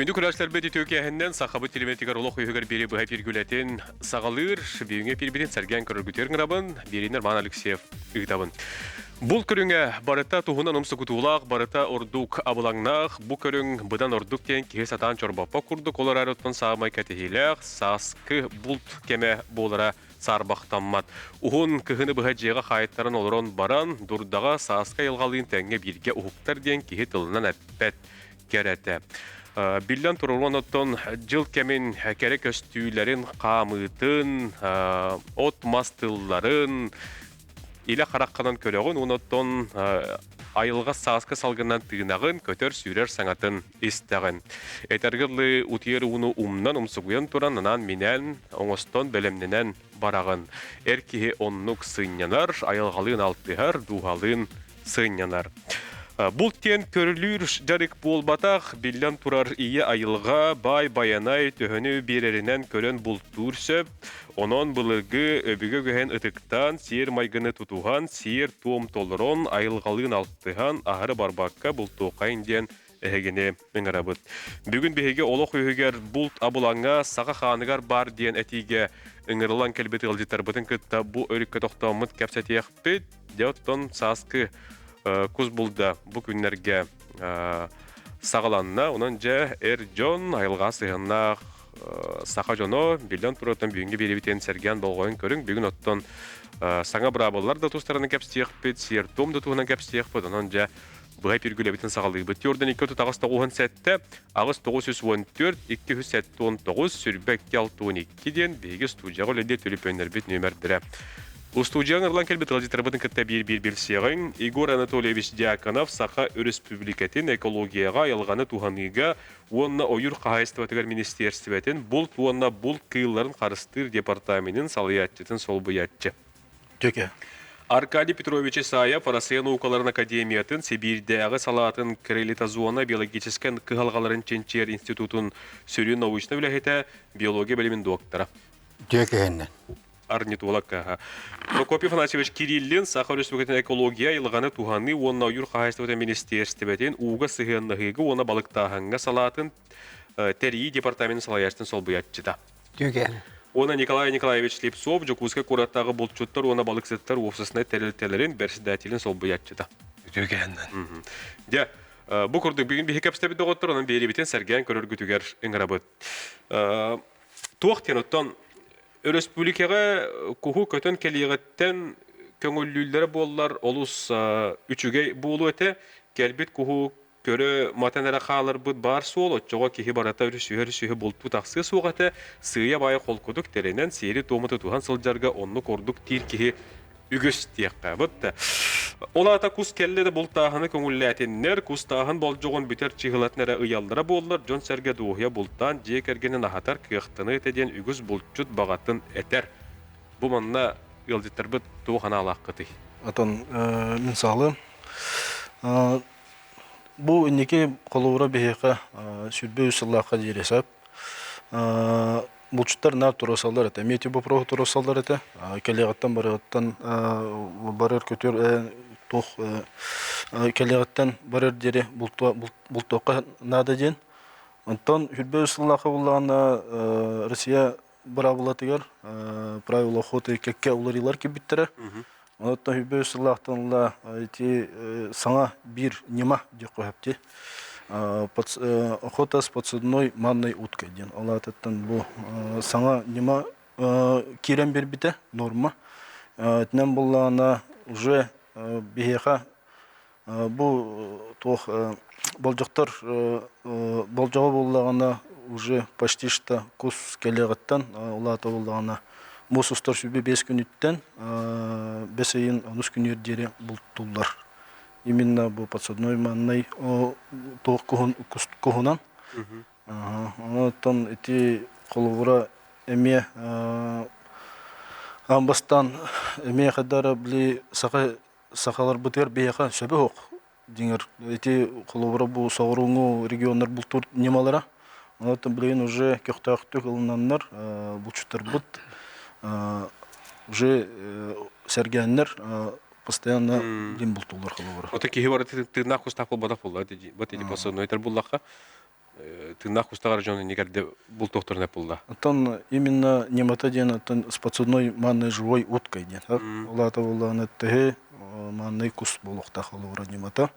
Күндү күрәшләрбит үтүө киэһэннэн сахабыт телевидениетигэр олох үһүгэр биэри быһа эфиргүлэтин саҕалыыр бүгүҥҥү эфирбитин сэргээн көрөргүтүгэр ыҥырабын. Биэриини Роман Алексеев ыытабын. Бул көрүҥэ барыта туһунан умсугутуулаах, барыта ордук абылаҥнаах, бу көрүҥ быдан ордук диэн киһи сатаан чорбоппот курдук, ол эрээри оттон саамай кэтэһиилээх сааскы булт кэмэ буолара саарбахтаммат. Уһун кыһыны быһа дьиэҕэ хаайтаран олорон баран, дурдаҕа сааскы айылҕалыын тэҥҥэ бииргэ уһуктар диэн киһи тылынан эппэт кэрэтэ. Биллэн турар, оттон дьыл кэмин кэрэ көстүүлэрин, хаамыытын, от-мас тылларын илэ хараххынан көрөҕүн, оттон айылҕа сааскы салгынан тыынаҕын, көтөр-сүүрэр саҥатын истэҕин. Этэргэ дылы, утуйар ууну умнан, умсугуйан туран, анаан-минээн, оҥостон, бэлэмнэнэн бараҕын. Эр киһи оннук сынньанар, айылҕалыын алтыһар, дууһалыын сынньанар. Булт диэн көрүлүүр дьарык буолбатах, биллэн турар ийэ айылҕа, баай байанай төһөнү биэрэринэн көрөн бултуур сөп. Онон былыргы өбүгэ үгэһин ытыктаан, сиэр майгыны тутуһан, сиэр-туом толорон, айылҕалыын алтыһан, аһары барбакка бултуоххайын диэн эһигини ыҥырабыт. Бүгүн биһиги олох үһүгэр булт абылаҥа саха хааныгар баар диэн этиигэ ыҥырылан кэлбит ыалдьыттарбытын кытта бу өрүккэ тохтооммут кэпсэтиэхпит. Дьэ оттон сааскы кус булда бу күннэргэ саҕаланна. Онон дьэ эр дьон айылҕа сыһыаннаах саха дьоно биллэн турартан бүгүҥҥү биэриибитин сэргээн болҕойон көрүҥ. Бүгүн оттон саҥа быраабыллар да тустарынан кэпсиэхпит, сиэр-туом да туһунан кэпсиэхпит. Онон дьэ быһа пиргүлэбитин саҕалыыбыт. Тиордан 2 8 97, 8 914, 279, 22 62 диэн биһиги студияҕа үлэлиир төлөпүөннэрбит нүөмэрдэрэ. Устуудьуйаҕа ыҥырылан кэлбит ыалдьыттарбытын кытта биир-биир билсиэҕиҥ. Егор Анатольевич Дьяконов Саха Өрөспүүбүлүкэтин экологияҕа айылҕаны туһаныыга уонна ойуур хаһаайыстыбатыгар министиэрстибэтин булт уонна булт кыылларын харыстыыр департаменын салайааччытын солбуйааччы. Төке. Аркадий Петрович Исаев Россия наукаларын академиятын Сибиирдээҕи салаатын Крелитозона биологическай кыһалҕаларын чинчийэр институтун сүрүн научнай үлэһитэ, биология билимин доктора. Төкөһөннөн. Орнитолог Прокопий Афанасьевич Кириллин Саха Өрөспүүбүлүкэтин экология, айылҕаны туһаныы уонна ойуур хаһаайыстыбатын министиэристибэтин ууга сыһыаннаһыыга уонна балыктааһыҥҥа салаатын тэрийии департаменын салайааччытын солбуйааччыта. Түгэн. Уонна Николай Николаевич Слепцов Дьокуускай куораттааҕы булчуттар уонна балыксыттар уопсастыбаннай тэрилтэлэрин бэрэссэдээтэлин солбуйааччыта. Үтүөкэһэннэн. Дьэ, бу курдук бүгүн биһи кэпсэппит доҕоттор, онон биэриибитин сэргээн көрөргүтүгэр ыҥырабыт. Туох диэн оттон өрөспүүбүлүкэҕэ куһу көтөн кэлиэҕиттэн көҥүллүүллэрэ буоллар олус үчүгэй буолуо этэ. Кэлбит куһу көрө матан эрэ хааларбыт баар суол, оччоҕо киһи барыта өрүсүһэ-өрүсүһэ бултуу тахсыа суох этэ, сыыйа-баайа холкутук тэринэн, сиэри-туому тутуһан сылдьарга оннук ордук диир киһи үгүс диэххэ. Бытта. Ол аата кус кэллэ да бултааһыны көҥүллээтиннэр, кустааһын болдьоҕун бүтэр чыһылатын эрэ ыйаллара буоллар, дьон-сэргэ дуоһуйа бултаан дьиэ кэргэнин аһатар кыахтаныа этэ диэн үгүс булчут баҕатын этэр. Бу манна ыалдьыттарбыт туох анаалааххытый? Отон мин саалым. Бу инники холобура биһиэхэ 23 сыллаахха диэри сөп. Булчуттар наар туруорсаллар этэ. Эмиэ ити боппуруоһу туруорсаллар этэ. Кэлиэҕиттэн барыаҕыттан барар көтөр туох кэлиэҕиттэн барар диэри бултуохха наада диэн. Онтон 23 сыллаахха буллаҕына Россия быраабылатыгар правила охоты кэккэ уларыйыылар киирбиттэрэ. Онтон 23 сыллаахтан ыла ити саҥа биир ньыма диэххэ сөп дии. Охота с подсадной манной уткой диэн. Ол аатыттан бу саҥа ньыма киирэн биэрбитэ, норма. Итинэн буллаҕына уже биһиэхэ бу туох болдьохтор болдьоҕо буоллаҕына уже почти что кус кэлиэҕиттэн улаата буоллаҕына муус устар 25 күнүттэн бэс ыйын онус күнүгэр диэри бултууллар. Именно бу подсадной маннай туох куһунан. Онтон ити холобура эмиэ аан бастаан эмиэ хайдара били саха сахаларбытыгар биһиэхэ сөбө суох дьиҥэр ити холобура бу соҕурууҥҥу регионнар бултуур ньымалара онон билигин уже көхтөөхтүк ылынаннар булчуттарбыт уже сэргээннэр постоянно билин бултууллар холобура Ото киһи барыта тыыннаах кустаах буолбатах буолла бу ити пособнойтар буллахха. Тыыннаах кустаҕар дьон иннигэрде бултуохтарын эп булла. Оттон именно ньымата диэн оттон с подсадной манной живой уткой диэн. Ол аата буоллаҕына төһө мааннай кус буолуохтаах олугура ньымата.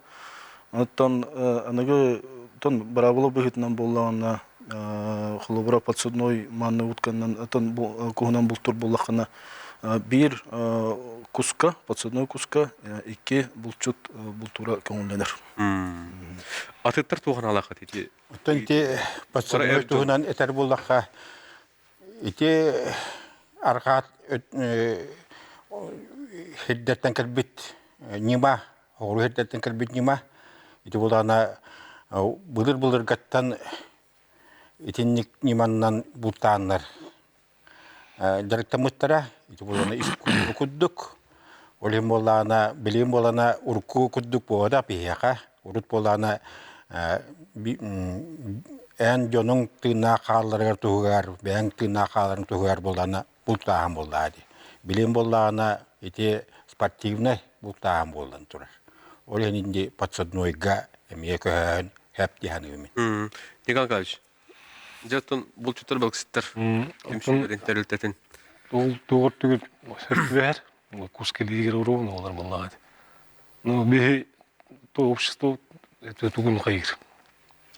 Оттон аныгы тон быраабыла быһыытынан буоллаҕына холобура подсадной манной утканан оттон куһунан бултур буоллаххына биир куска подсадной куска икки булчут бултуура көҥүллэнэр. Атыттар туох аналааххыт ити? Оттон ити подсадной туһунан этэр буоллахха, ити арҕаат сирдэртэн кэлбит ньыма, оҕуруо сирдэртэн кэлбит ньыма, ити буолаана былыр-былыргаттан итинник ньыманнан бултааннар дьарыктаммыттара. Ити буолана искусство курдук. Ол иһин буоллаҕына, билигин буолана урукку курдук буолбатах биһиэхэ. Урут буоллаҕына эн дьонуҥ тыыннаах хаалларыгар туһугар, бэйэҥ тыыннаах хааларыҥ туһугар буоллаҕына бултааһын буоллаҕа дии. Билигин буоллаҕына ити спортивнай бултааһын буолан турар. Ол иһин инди подсаднойга эмиэ көһөөн хэп дии саныыбын. Николай Николаевич, Дьэ, оттон булчуттар балыксыттар түмсүүлэрин тэрилтэтин. Ол тугар түгүр сөртүбэһэр, кус кэлиигэр уруун олар буоллаҕа. Ну, биһи то общество это тугун хайыр.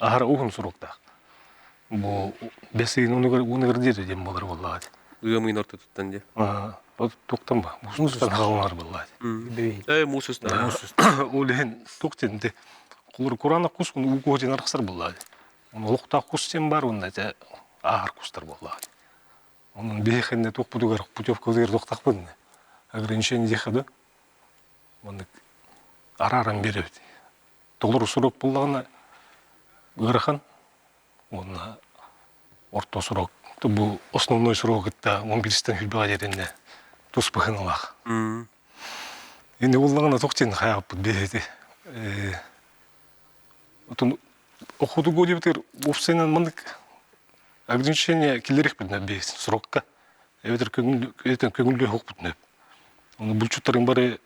Ахара уһун суруктаах. Бу бес ыйын унугар унугар диэри диэн болар буоллаҕа. Ыам ыйын ортотуттан дии. Вот туктан ба, муус устан хаалар буоллаҕа. Э, муус устан. Ол иһин тук тенде. Кулур курана кус уу куотин арахсар буоллаҕа. Олохтоох кус диэн баар уонна этэ ааһар кустар буоллаҕа. Онон биһиэхэ туохпутугар путевкабытыгар туохтахпын ограничение диэххэ да маннык арааран биэрэбит. Толору срок буоллаҕына ыарахан уонна орто срок бу основной срок кытта 11-тэн хүлбэҕэ диэтиннэ тус быһыналаах. Инде буллаҕына туох диэн хайааппыт биһиэти Отон охоту диэбитигэр уопсайынан маннык ограничение киллэриэхпитинэ биэс срокка эбэтэр көҥүл көҥүллүө суохпутун сөп. Ону булчуттарыҥ бары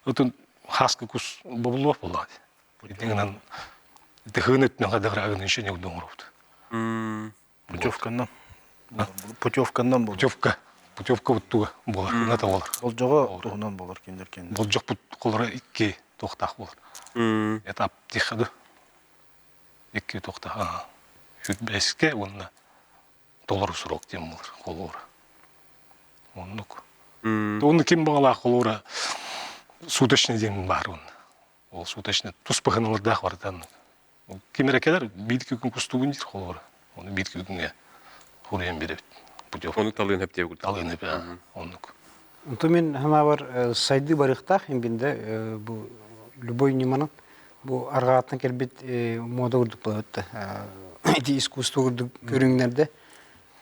отон хааска кус бобуллубат буоллаҕа дии. Ити гынан ити хыын өттүнэн хайдах эрэ ограничение курдук оҥоробут. Путевканан. Путевканан буолар. Путевка. Путевка буттуга буолар, кыната буолар. Болдьоҕо туһунан буолар кинилэр кэннэ. Болдьохпут холоро икки туохтаах буолар. Этап тихады. Икки туохтаах. Сүрбэске уонна толору срок диэн буолар холуора. Оннук. Онно ким баҕалаах холуора суточный диэн баар онно. Ол суточный тус быһыналардаах барытан Ким эрэ кэлэр, биир күн кустугун диир холобура. Ону биир күҥҥэ хуруйан биэрэбит. Путевка. Ону талыан хэптиэ Талыан хэп, оннук. Онто мин санаабар сайдыы барыахтаах имбинде бу любой ньыманан бу арҕааттан кэлбит мода курдук буолбут ити искусство курдук көрүҥнэрде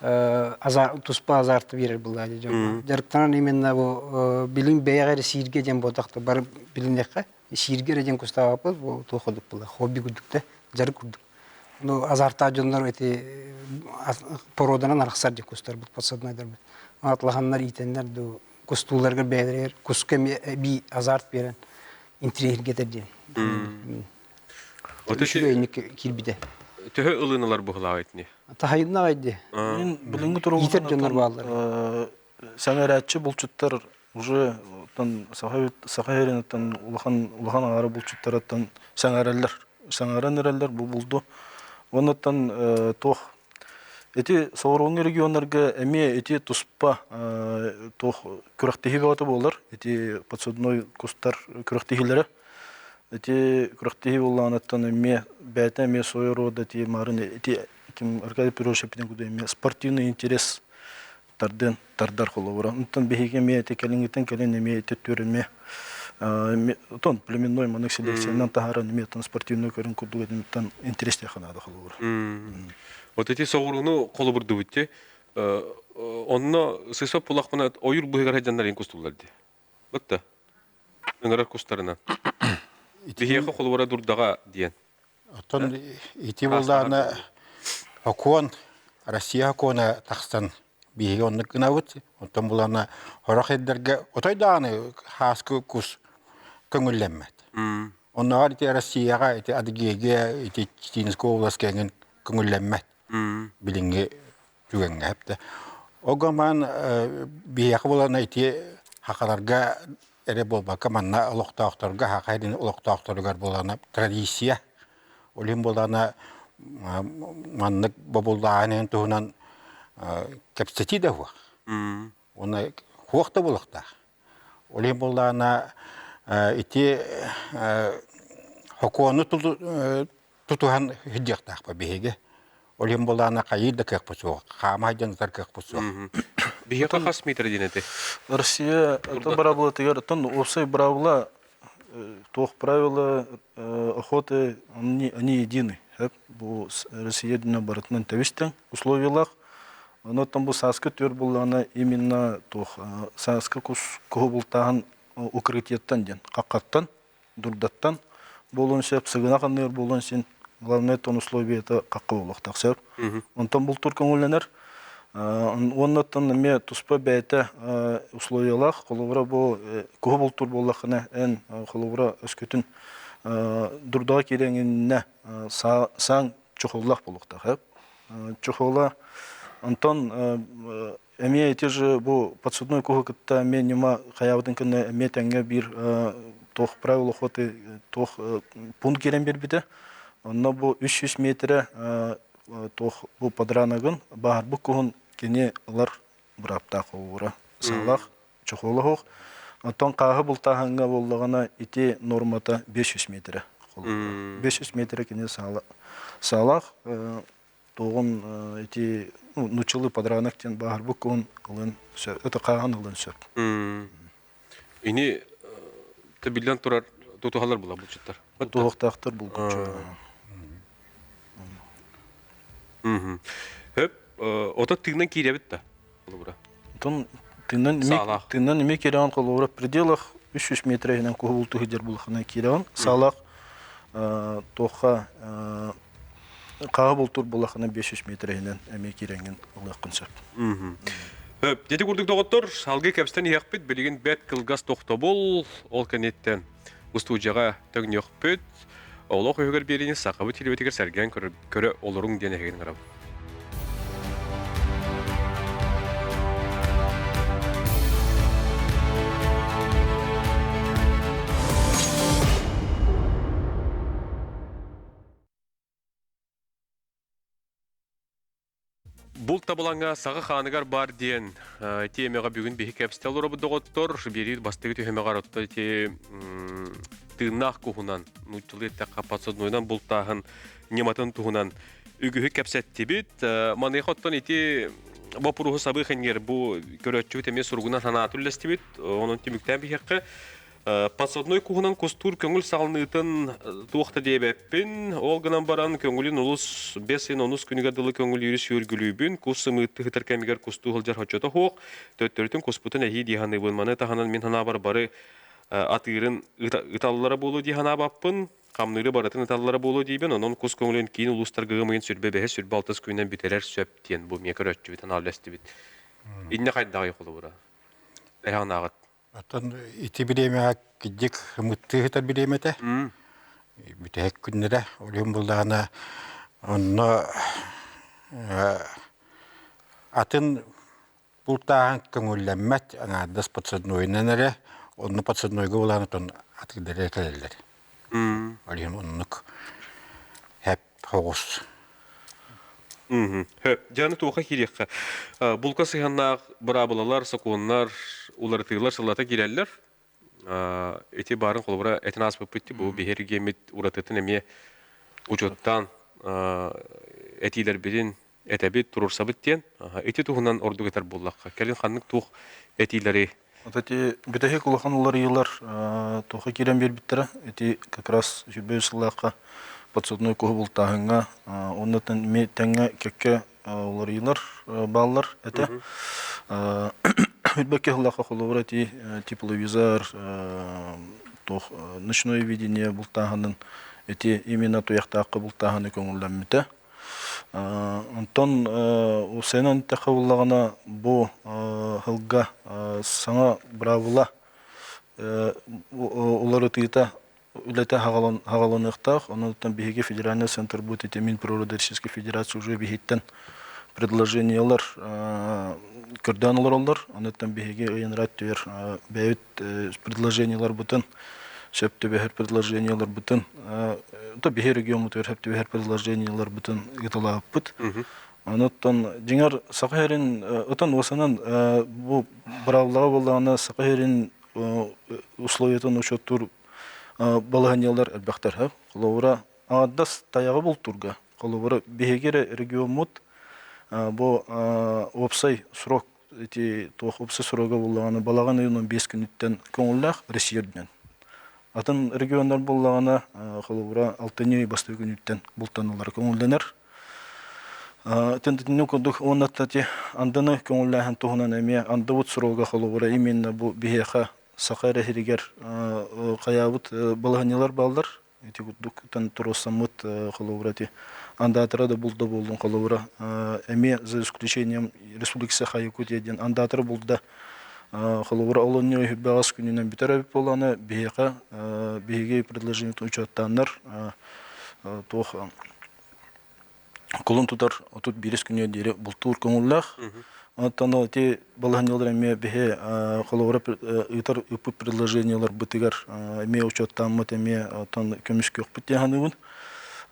азар туспа азарты биэрэр булла дьон дьарыктанан именно бу билим бэйэҕэ эрэ сииргэ диэн буолтахта бары билиннэххэ Сииргэ эрэ диэн кустаабаппыт, бу туох курдук буолла, хобби курдук да, дьарык курдук. Ну, азартаах дьоннор эти породанан арахсар диэн кустарбыт, подсаднойдарбыт. Атлаханнар иитэннэр ду кустууларга бэйэлэригэр куска эмиэ эбии азарт биэрэн интриэһиргэтэр диэн. Үчүгэй киирбитэ. Төһө ылыналар быһылаах итини? Таһайынна аҕай дии. Мин билиҥҥи Иитэр дьоннор бааллар. Сэҥээрээччи булчуттар уже оттон саха саха сирин улахан улахан аҥаара булчуттарыттан сэҥээрэллэр сэҥээрэн эрэллэр бу булду уоннаттан туох ити соҕурууҥҥу регионнарга эмиэ ити туспа туох күрэхтэһии бөҕөтө буолар ити подсадной кустар күрэхтэһиилэрэ ити күрэхтэһии буоллаҕыттан эмиэ бэйэтэ эмиэ свой рода ити марын ити ким Аркадий Петрович эппитин курдук эмиэ спортивный интерес тардыан тардар холобура. Онтон биһиги эмиэ ити кэлиҥҥиттэн кэлин эмиэ ити өттүгэр эмиэ отон племенной маннык селекциянан таһааран эмиэ оттон спортивный көрүҥ курдук этимиттэн интэриэстээх наада холобура. Вот эти соҕурууну холобурдубут ти онно сысоп булахпына ойур быһыгар хайданнар ин кустуллар ди. Бытта. Ыҥырар кустарынан. Биһиэхэ холобура дурдаҕа диэн. Оттон ити буоллаҕына сокуон, Россия сокуона тахсан биһиги оннук гынабыт. Оттон булана сорох сирдэргэ отой даҕаны һааскы кус көҥүллэммэт. Оннооҕор ити Россияҕа ити Адыгея, ити Читинскай область кэҥин. көҥүллэммэт билиҥҥи түгэҥҥэ эптэ. Огоман биһиэхэ буолан ити хахаларга эрэ буолбакка манна олохтоохторго хаха олохтоохторугар буолана традиция ол иһин буолана маннык бобуллааһын туһунан кэпсэтии да суох. Уонна хуох да буолуохтаах. Ол иһин буоллаҕына ити хокуону тутуһан сылдьыахтаахпыт биһиги. Ол иһин буоллаҕына хайыы да кыахпыт суох, хаама сылдьан ытар кыахпыт суох. Биһиэхэ хас метр диэн этэй? Россия это быраабылатыгар оттон уопсай быраабыла туох правила охоты они едины. Бу Россия дьоно барытынан тэбис-тэҥ условиялаах. Онон бу сааскы түөр буллаҕына именно туох сааскы кус куһу бултааһын укрытиеттан диэн хаххаттан, дурдаттан буолуон сөп, сыгынах анныгар буолуон син главное тон условиета хахха буолуохтаах сөп. Онтон бултуур көҥүллэнэр. Уоннаттан эмиэ туспа бэйэтэ условиялаах. Холобура бу куһу бултуур буоллаххына эн холобура өскөтүн дурдаҕа киирэҥиннэ сааҥ чохоллоох буолуохтаах. Чохола онтон эмиэ ити же бу подсудной куһу кытта эмиэ ньыма хайаабытын кэннэ эмиэ тэҥҥэ биир туох правила охоты туох пункт киирэн биэрбитэ. Онно бу 300 метрэ туох бу подраногын баһарбыт куһун кини ылар бырааптаах холобура саалаах чохуолаһуох. Оттон хааһы бултааһыҥҥа буоллаҕына ити нормата 500 метрэ. 500 метрэ кини саалаах туоҕун ити нуччалыы подранок диэн бааһырбыт куһун ылын сөп, это хааһын ылын сөп. Ини биллэн турар тутуһалар була булчуттар. Тутуһуохтаахтар булгуччу. Хөп, ото тыынан киирэбит да. Холобура. Онтон тыынан тыынан эмиэ киирэҕин холобура в пределах 300 метр иһинэн куһу бултуу сылдьар булахына киирэҕин. Саалаах туохха хааһы бултуур булахына 500 метр иһинэн эмиэ киирэҥҥин ылыаххын сөп. Хөп, дьэти курдук доҕоттор, салгыы кэпсэтэн иһиэхпит. Билигин бэрт кылгас тохтобул, ол кэнниттэн устуудьуйаҕа төҥнүөхпүт. Олох үһүгэр биэриини сахабыт телевизорыгар сэргээн көрө олоруҥ диэн эһигин ыҥырабын. Булт табылаҥа саҕа хааныгар баар диэн тиэмэҕэ бүгүн биһи кэпсэтэ олоробут доҕоттор. Биэрии бастакы түһүмэҕэр отто ити тыыннаах куһунан, нууччалыы эттэххэ подсаднойунан бултааһын ньыматын туһунан үгүһү кэпсэттибит. Маныаха оттон ити боппуруоһу сабыы хэнниэр бу көрөөччүбүт эмиэ суругунан санаатын үллэстибит. Онон түмүктээн биһиэххэ Подсадной куһунан кустуур көҥүл саҕаланыытын туох да диэбэппин. Ол гынан баран көҥүлүн олус бэс ыйын онус күнүгэр дылы көҥүлүүрү сүөргүлүүбүн. Кус сымыытты сытар кэмигэр кустуу сылдьар хочото суох. Төттөрүтүн куспутун эһии дии саныыбын. Маны таһынан мин санаабар бары атыырын ыталлара буолуо дии санаабаппын. Хамныыры барытын ыталлара буолуо диибин. Онон кус көҥүлүн киин улуустарга ыам ыйын сүрбэ бэһис, сүрбэ алтыс күнүнэн бүтэрэр сөп диэн бу эмиэ көрөөччүбүт анаалластыбыт. Иннэ хайдаҕый холобура? Эһэҕин ааҕыт. Оттон ити бириэмэҕэ кырдьык ымыттыы сытар бириэмэтэ. Бүтэһик күннэрэ. Ол иһин буоллаҕына онно атын бултааһын көҥүллэммэт, аҥаардас подсаднойунан эрэ, онно подсаднойга булаан оттон атыырдары кэлэллэр. Ол иһин оннук хэп соҕус. Хөп. Дьэ, туохха киириэххэ. Булка сыһыаннаах быраабылалар, сокуоннар, уларытыылар сыллата киирэллэр. Ити баарын холобура этин ааспыппыт бу биһиги уратытын эмиэ учуоттаан этиилэрбитин этэбит, туруорсабыт диэн. Ити туһунан ордук этэр буоллахха, кэлин ханнык туох этиилэри Вот эти бүтэһик улахан уларыйыылар туохха киирэн биэрбиттэрэ. Ити как раз сүүрбэ үс сыллаахха подсудной куһу бултааһыҥҥа уонна эмиэ тэҥҥэ кэккэ уларыйыылар бааллар этэ. Үрбэккэ сыллаахха холобура ити тепловизор, туох ночное видение бултааһынын ити именно туйахтаахха бултааһыны көҥүллэммитэ. Онтон уопсайынан эттэххэ буоллаҕына, бу сылга саҥа быраабыла уларытыыта үлэтэ хаҕаланыахтаах. Онон биһиги федеральный центр будет ити Минприроды Российской Федерации уже биһиттэн предложениелар көрдөөн олороллор. Онуттан биһиги ыйынраат түөр бэйэбит предложениеларбытын сөп түбэһэр предложениеларбытын то биһи региоммутугар сөп түбэһэр предложениеларбытын ыыталаабыппыт. Онуттан дьиҥэр Саха сирин ытан уосанан бу быраабылаҕа буоллаҕына Саха сирин условиятын учуоттуур балаһыанньалар элбэхтэр. Холобура, аҥардас тайаҕы бултуурга, холобура, биһиги эрэ региоммут бу уопсай срок ити туох уопсай срога буоллаҕына балаҕан ыйын 15 күнүттэн көҥүллээх Россия үрдүнэн. Атын регионнар буоллаҕына, холобура, алтынньы ый бастакы күнүттэн бултаналлара көҥүллэнэр. Итинник курдук уонна андыны көҥүллээһин туһунан эмиэ андыбыт срога холобура именно бу биһиэхэ саха эрэ сиригэр хайаабыт балаһыанньалар бааллар. Ити курдук туруорсаммыт холобура ити андаатара да булда буоллун холобура эмиэ за исключением Республика Саха Якутия диэн андаатара булда холобура олонньу үһүбэҕэс күнүнэн бүтэр эбит буоллаҕына биһиэхэ биһиги предложениетын учуоттааннар туох кулун тутар 31 күнүгэр диэри бултуур көҥүллээх. Оттон ол ити балаһыанньалар эмиэ биһи холобура ыытар ыыппыт предложениеларбытыгар эмиэ учуоттааммыт эмиэ оттон көмүскүөхпүт диэн саныыбын.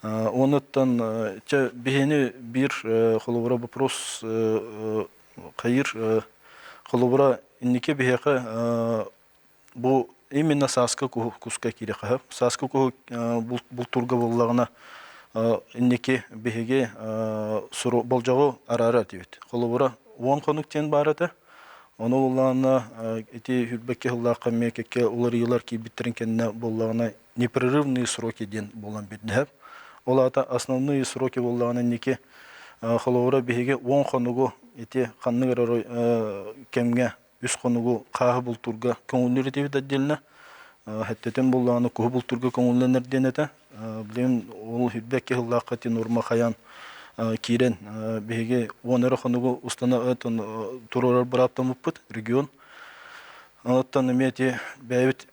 Онуттан чэ биһини биир холобура вопрос хайыр холобура инники биһиэхэ Бу именно сааскы куска киириэхэ. Сааскы куһу бултуурга буоллаҕына инники биһиги болдьоҕу араара этибит. Холобура, 10 хонук диэн баар этэ. Ону буоллаҕына ити хүрбэкки сыллаахха эмиэ кэккэ уларыйыылар киирбиттэрин кэннэ буоллаҕына непрерывные сроки диэн буолан биэрдэ. Ол аата основные сроки буоллаҕына инники холобура биһиги 10 хонугу ити ханнык эрэ кэмҥэ үс хонугу хааһы бултуурга көҥүллүүр этибит отдельно. Хэттэтин буллаҕына куһу бултуурга көҥүллэнэр диэн этэ. Билигин ол хүрбэкки сыллаахха ити нуорма хайаан киирэн биһиги 10 эрэ хонугу устана туруорар бырааптаммыппыт регион. Оттон эмиэ ити бэйэбит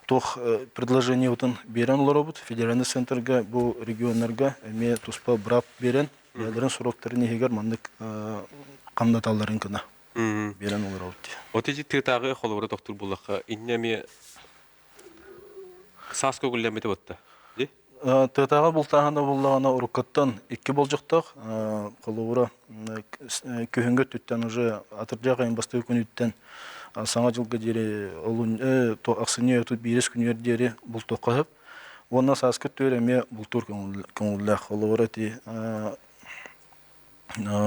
туох предложениебытын биэрэн олоробут. Федеральный центрга бу регионнарга эмиэ туспа быраап биэрэн бэйэлэрин сроктарын иһигэр маннык хамнаталларын гына. Биэрэн олоробут дии. Вот ити тыатааҕы холобура тохтуур буоллахха, инньэ эмиэ саас көҥүллэммитэ батта. Ди? Тыатааҕы бултааһына буллаҕына уруккуттан икки болдьохтоох. Холобура, күһүҥҥү өттүттэн уже атырдьах ыйын бастакы күнүттэн Саҥа дьылга диэри ахсынньы 31 күнүгэр диэри бултуохха сөп. Уонна сааскы өттүгэр эмиэ бултуур көҥүллээх. Холобура, ити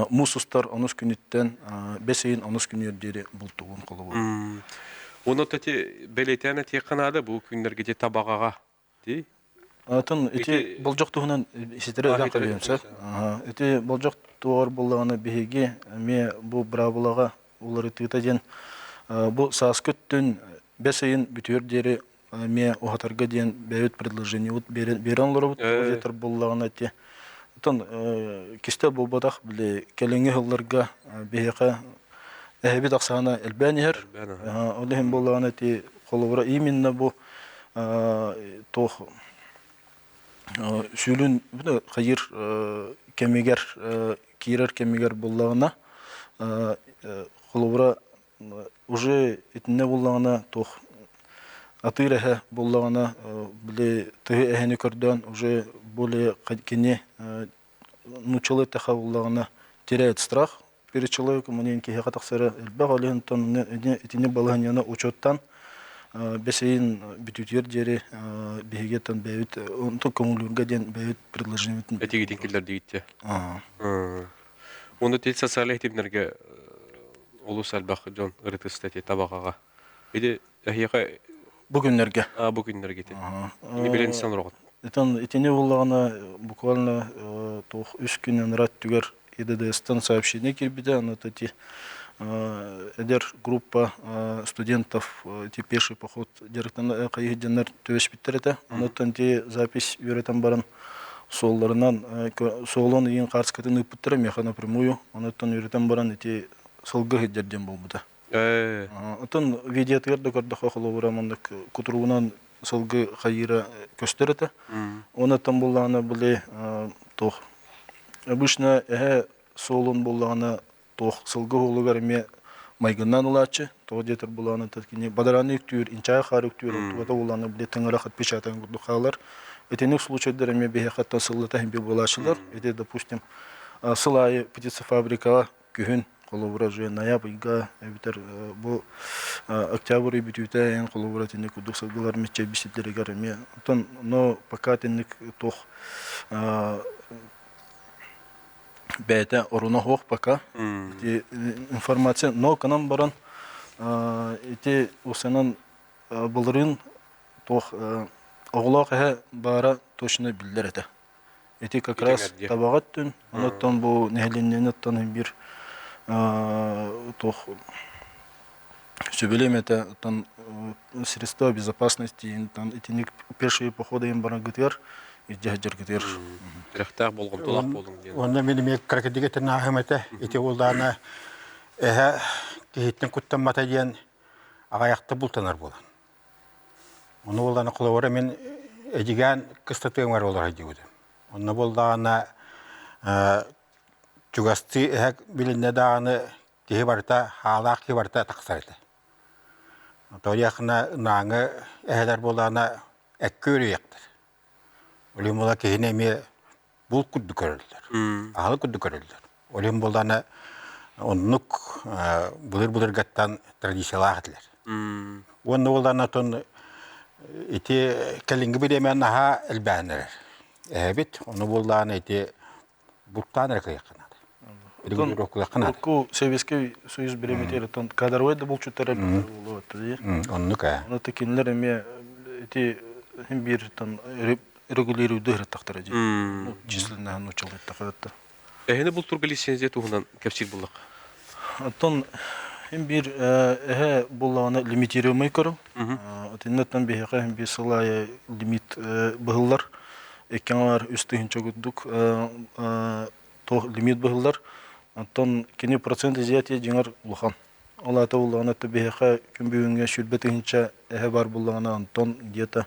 Муус устар онус күнүттэн бэс ыйын онус күнүгэр диэри бултугун холобур. Уонна ити бэлиэтээн этиэххэ наада бу күннэргэ ити табаҕаҕа дии. Атын ити болдьох туһунан ситэри ылан көрүөм сөп. Ити болдьох туоҕар буоллаҕына биһиги эмиэ бу быраабылаҕа уларытыыта диэн бу сааскы өттүн бэс ыйын бүтүөр диэри эмиэ уһатарга диэн бэйэбит предложениебыт биэрэн олоробут. Ол буоллаҕына ити оттон кистэл буолбатах били кэлиҥҥи сылларга биһиэхэ эһэбит ахсаана элбээн иһэр. Ол иһин буоллаҕына ити холобура именно бу туох сүүлүн хайыр кэмигэр киирэр кэмигэр буоллаҕына холобура уже итиннэ буллаҕына туох атыыр эһэ буллаҕына били тыһы эһэни көрдөөн уже более кини нууччалыы эттэххэ буллаҕына теряет страх перед человеком онон киһиэхэ тахсара элбэх ол иһин итини балаһыанньаны учуоттаан бэс ыйын бүтүүтүгэр диэри биһиги оттон бэйэбит онтон көҥүлүүргэ диэн бэйэбит предложениебытын этигитин киллэрдигит Уонна ити социальнай ситимнэргэ олус элбэх дьон ырытыста ити табаҕаҕа. Ити эһиэхэ бу күннэргэ. А, бу күннэргэ ити. Ини билэн сан ороҕут. Итон итини буллаҕына буквально туох үс күн ынырат түгэр ИДДС-тан сообщение киирбитэ, аны ити эдэр группа студентов ити пеший поход дьарыктан хайыһыдьаннар түбэспиттэр этэ. Онуттан ити запись үөрэтэн баран суолларынан суолун ыйын хаарскатын ыыппыттара миэхэ напрямую. Онуттан үөрэтэн баран ити сылгы сылдьар диэн буолбута. Оттон видеотыгар да көрдөххө холобура маннык кутуругунан сылгы хайыыра көстөр этэ. Онуттан буллаҕына били туох обычно эһэ суолун буллаҕына туох сылгы уһулугар эмиэ майгыннаан ылааччы. Тоҕо диэтэр булааны кини бадарааны үктүүр, инчэҕэй хаары үктүүр, онтугата булааны били тыҥырах отпечатан курдук хаалар. Итинник случайдар эмиэ биһиэхэттэн сыллата иһин буолааччылар. Ити, допустим, сыл аайы птицефабрикаҕа күһүн холобура уже ноябрьга эбэтэр бу октябрь ый бүтүүтэ эн холобура итинник курдук сылгылар миччэйбит сирдэригэр эмиэ оттон но пока итинник туох бэйэтэ оруна суох пока ити информация но гынан баран ити усанан былырыын туох оҕолоох эһэ баара точно биллэр этэ. Ити как раз табаҕа өттүн, онуттан бу нэһилиэнньэни оттон биир туох сөбүлүөм этэ оттон средства безопасности итинник пешие походы им бараргытыгар илдьэ сылдьаргытыгар Тирэхтээх болҕомтолоох буолуҥ диэн. Онно мин эмиэ кыракыдык этэн ааһым этэ. Ити уоллаана эһэ киһиттэн куттаммата диэн аҕайахта бултанар буолан. Ону буоллаҕына холобура мин Эдьигээн Кыстатыамҥар олоро сылдьыбытым. Онно буоллаҕына чугастыы эһэ билиннэ даҕаны киһи барыта хаалаах киһи барыта тахсар этэ. Тоҕо нааҥы эһэлэр буоллаҕына эккэ үөрүйэхтэр. Ол иһин буолла киһини эмиэ булт курдук көрөллөр, аһылык курдук көрөллөр. Ол иһин буоллаҕына оннук былыр-былыргаттан традициялаах этилэр. Уонна буоллаҕына оттон ити кэлиҥҥи бириэмэ наһаа элбээн эрэр. Эһэбит, ону буоллаҕына ити бултаан эрэ кыайыахха наада. Регулировкалыахха наада. Урукку Советский Союз бириэмэтигэр оттон кадровай да булчуттар элбэх буолуо дии. Оннук ээ. Ону кинилэр эмиэ ити биир там регулируйду ыһыттахтара дии. Ну, численноһын нууччалыыттахыатта. Эһини бултурга лицензия туһунан кэпсиир буллахха. Оттон им биир эһэ буллаҕына лимитируемый көрүҥ. Отиннаттан биһиэхэ им биир сыл аайы лимит быһыллар. Икки аҥаар үс тыһыынча курдук туох лимит быһыллар. Оттон кини процент изъятия дьиҥэр улахан. Ол аата буллаҕына биһиэхэ күн бүгүҥҥэ 20 тыһыынча эһэ баар буллаҕына онтон где-то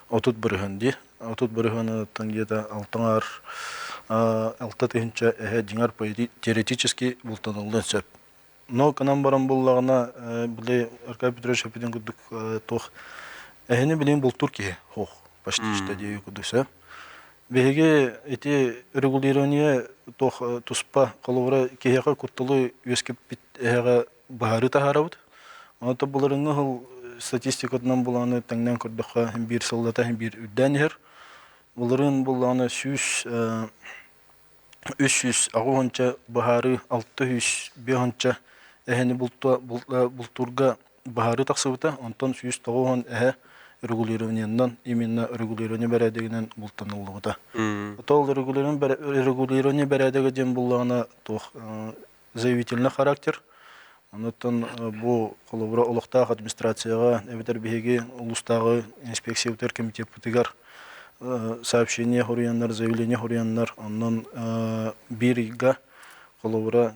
30% дии. 30 бырыһыаныттан где-то алтаҥар 6 тыһыынча эһэ дьиҥэр теоретически бултаналлыан сөп. Но гынан баран буллаҕына били Аркадий Петрович эппитин курдук туох эһини билигин бултуур киһи суох почти что диэки курдук сөп. Биһиги ити регулирование туох туспа холобура киһиэхэ кутталы үөскэппит эһэҕэ быһаарыы таһаарабыт. Онон былырыҥҥы сыл статистикатынан булааны тэҥнээн көрдөххө биир сыллата биир үрдээн иһэр. Былырыын буллаҕына 380 быһаарыы, 650 эһэни бултуурга быһаарыы тахсыбыта. Онтон 190 эһэ регулированиенан именно регулирование бэрээдэгинэн бултаныллыбыта. Ол регулирование бэрээдэгэ диэн буллаҕына туох заявительный характер. Онуттан бу холобура олохтоох администрацияҕа эбэтэр биһиги улуустааҕы инспекциябытыгар комитеппытыгар сообщение хоруйаннар, заявление хоруйаннар, онон биир ыйга холобура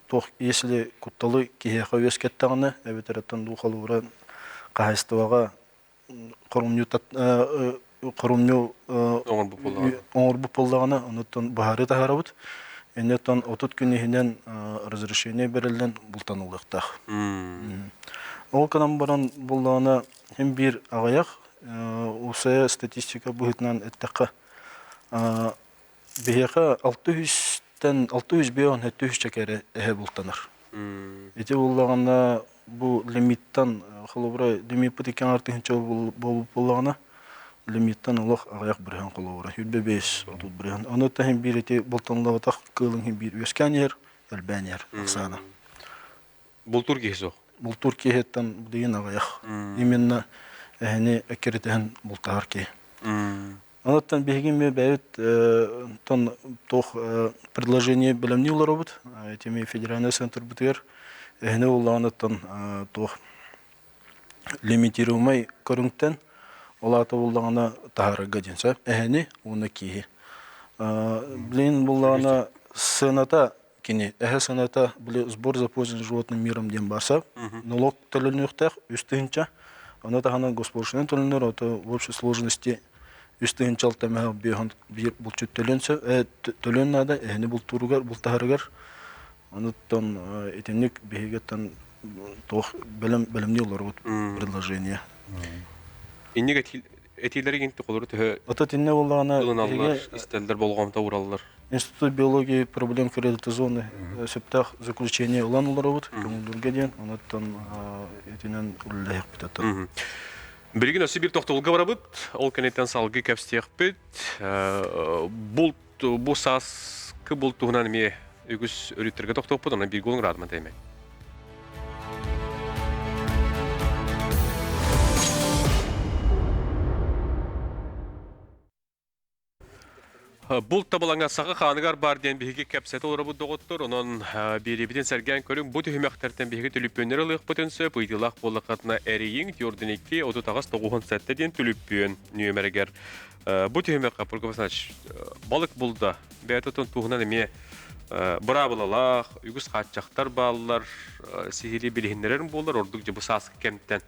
туох если кутталы киһиэхэ үөскэттэҕинэ эбэтэр оттон дуу холобура хаһаайыстыбаҕа хорумньу хорумньу оҥорбут буоллаҕына онуттан быһаарыы таһаарабыт. Иннеттан 30 күн иһинэн разрешение бэриллэн бултаныллыахтаах. Ол гынан баран буоллаҕына син биир аҕыйах УСЭ статистика быһыытынан эттэххэ биһиэхэ 600-тэн 605 чэкэрэ эһэ бултанар. Ити буоллаҕына бу лимиттан холобура лимиппыт икки аҥаар тыһыынча буолбут буоллаҕына лимиттан олох аҕыйах бырыһыан холобура 25-30 бырыһыан. Ону таһын биир ити бултаныллыбатах кыылыҥ иһин биир үөскээн иһэр, элбээн иһэр ахсаана. Бултуур киһи суох. Бултуур киһиттэн билигин аҕыйах. Именно эһини эккирэтиһэн бултаһар киһи. Онуттан биһиги эмиэ бэйэбит тон туох предложение бэлэмнии олоробут. Ити федеральный центрбытыгар эһини буллаҕыныттан туох лимитируемай көрүҥтэн ол аата буллаҕына таһаарарга диэн сөп. Эһини уонна кииһи. Блин буллаҕына сыаната кини эһэ сыаната били сбор за пользование животным миром диэн барса налог төлөнүөхтээх 3 тыһыынча. Ону таһынан госпошлина төлөнөр, ото в общей сложности 3 6 мөһө биир булчут төлөн төлөн наада, эһини бултууругар, бултаһарыгар. Онуттан итинник биһигиттэн туох бэлэм бэлэмни олорбут предложение. Инник этиилэри гинти холору төһө Ото тинне боллаҕына ылыналлар, истэллэр, болҕомто уураллар. Институт биологии проблем зоны сөптөөх заключение ылан олоробут көҥүллүүргэ диэн, онуттан итинэн үлэлэһиэхпит ото. Билигин өссө биир тохтобулга барабыт. Ол кэнниттэн салгыы кэпсиэхпит. Булт бу сааскы булт туһунан эмиэ үгүс өрүттэргэ тохтуохпут, онон биир гол ыраатыман тэймэҥ. Булт табылаҥа саха хааныгар баар диэн биһиги кэпсэтэ олоробут доҕоттор. Онон биэриибитин сэргээн көрүҥ. Бу түһүмэхтэртэн биһиги түлүппүөннэри ылыахпытын сөп. Ыйытыылаах буоллаххытына эрийиҥ 42 38 97 диэн түлүппүөн нүөмэригэр. Бу түһүмэххэ Прокопий Александрович балык булда. Бэйэтэ туһунан эмиэ быраабылалаах, үгүс хааччахтар бааллар, сиһилии билиһиннэрэр буолар, ордук дьэ бу сааскы кэмтэн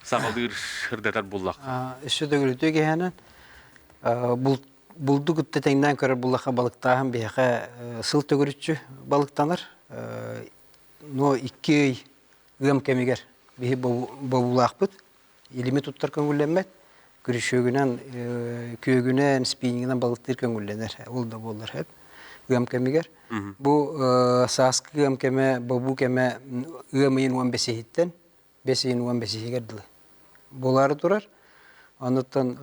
саҕалыыр ырдатар буллах. Өссө төгүрүтүө киһэнэн булду кытта тэҥнээн көрөр буллахха балыктааһын биһиэхэ сыл төгүрүччү балыктанар. Но икки ый ыам кэмигэр биһи бобуулаахпыт. Илими туттар көҥүллэммэт. Күрүчүөгүнэн, күөгүнэн, спиннингинэн балыктыыр көҥүллэнэр. Ол да буоллар сөп. Ыам кэмигэр. Бу сааскы ыам кэмэ, бобуу кэмэ ыам ыйын 15-иһиттэн 5 ыйын 15-иһигэр дылы буолаары турар. Онуттан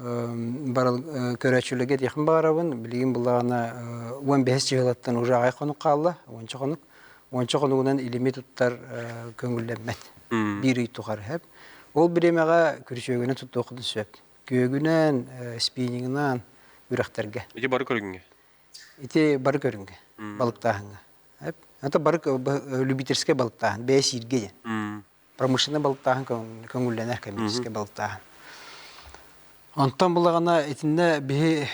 барыл көрөөччүлэргэ этиэхпин баҕарабын, билигин буллаҕына 15 чыһылаттан уже аҕай хонук хаалла, уонча хонук. Уонча хонугунан илими туттар көҥүллэммэт. Биир ый тухары сөп. Ол бириэмэҕэ күрүчүөгүнэн туттуоххутун сөп. Күөгүнэн, спиннингынан үрэхтэргэ. Ити бары көрүҥҥэ? Ити бары көрүҥҥэ, балыктааһыҥҥа. Это бары любительскай балыктааһын, бэйэ сииргэ диэн. Промышленнай балыктааһын көҥүллэнэр коммерческий балыктааһын. Онтон булаҕына итиннэ биһи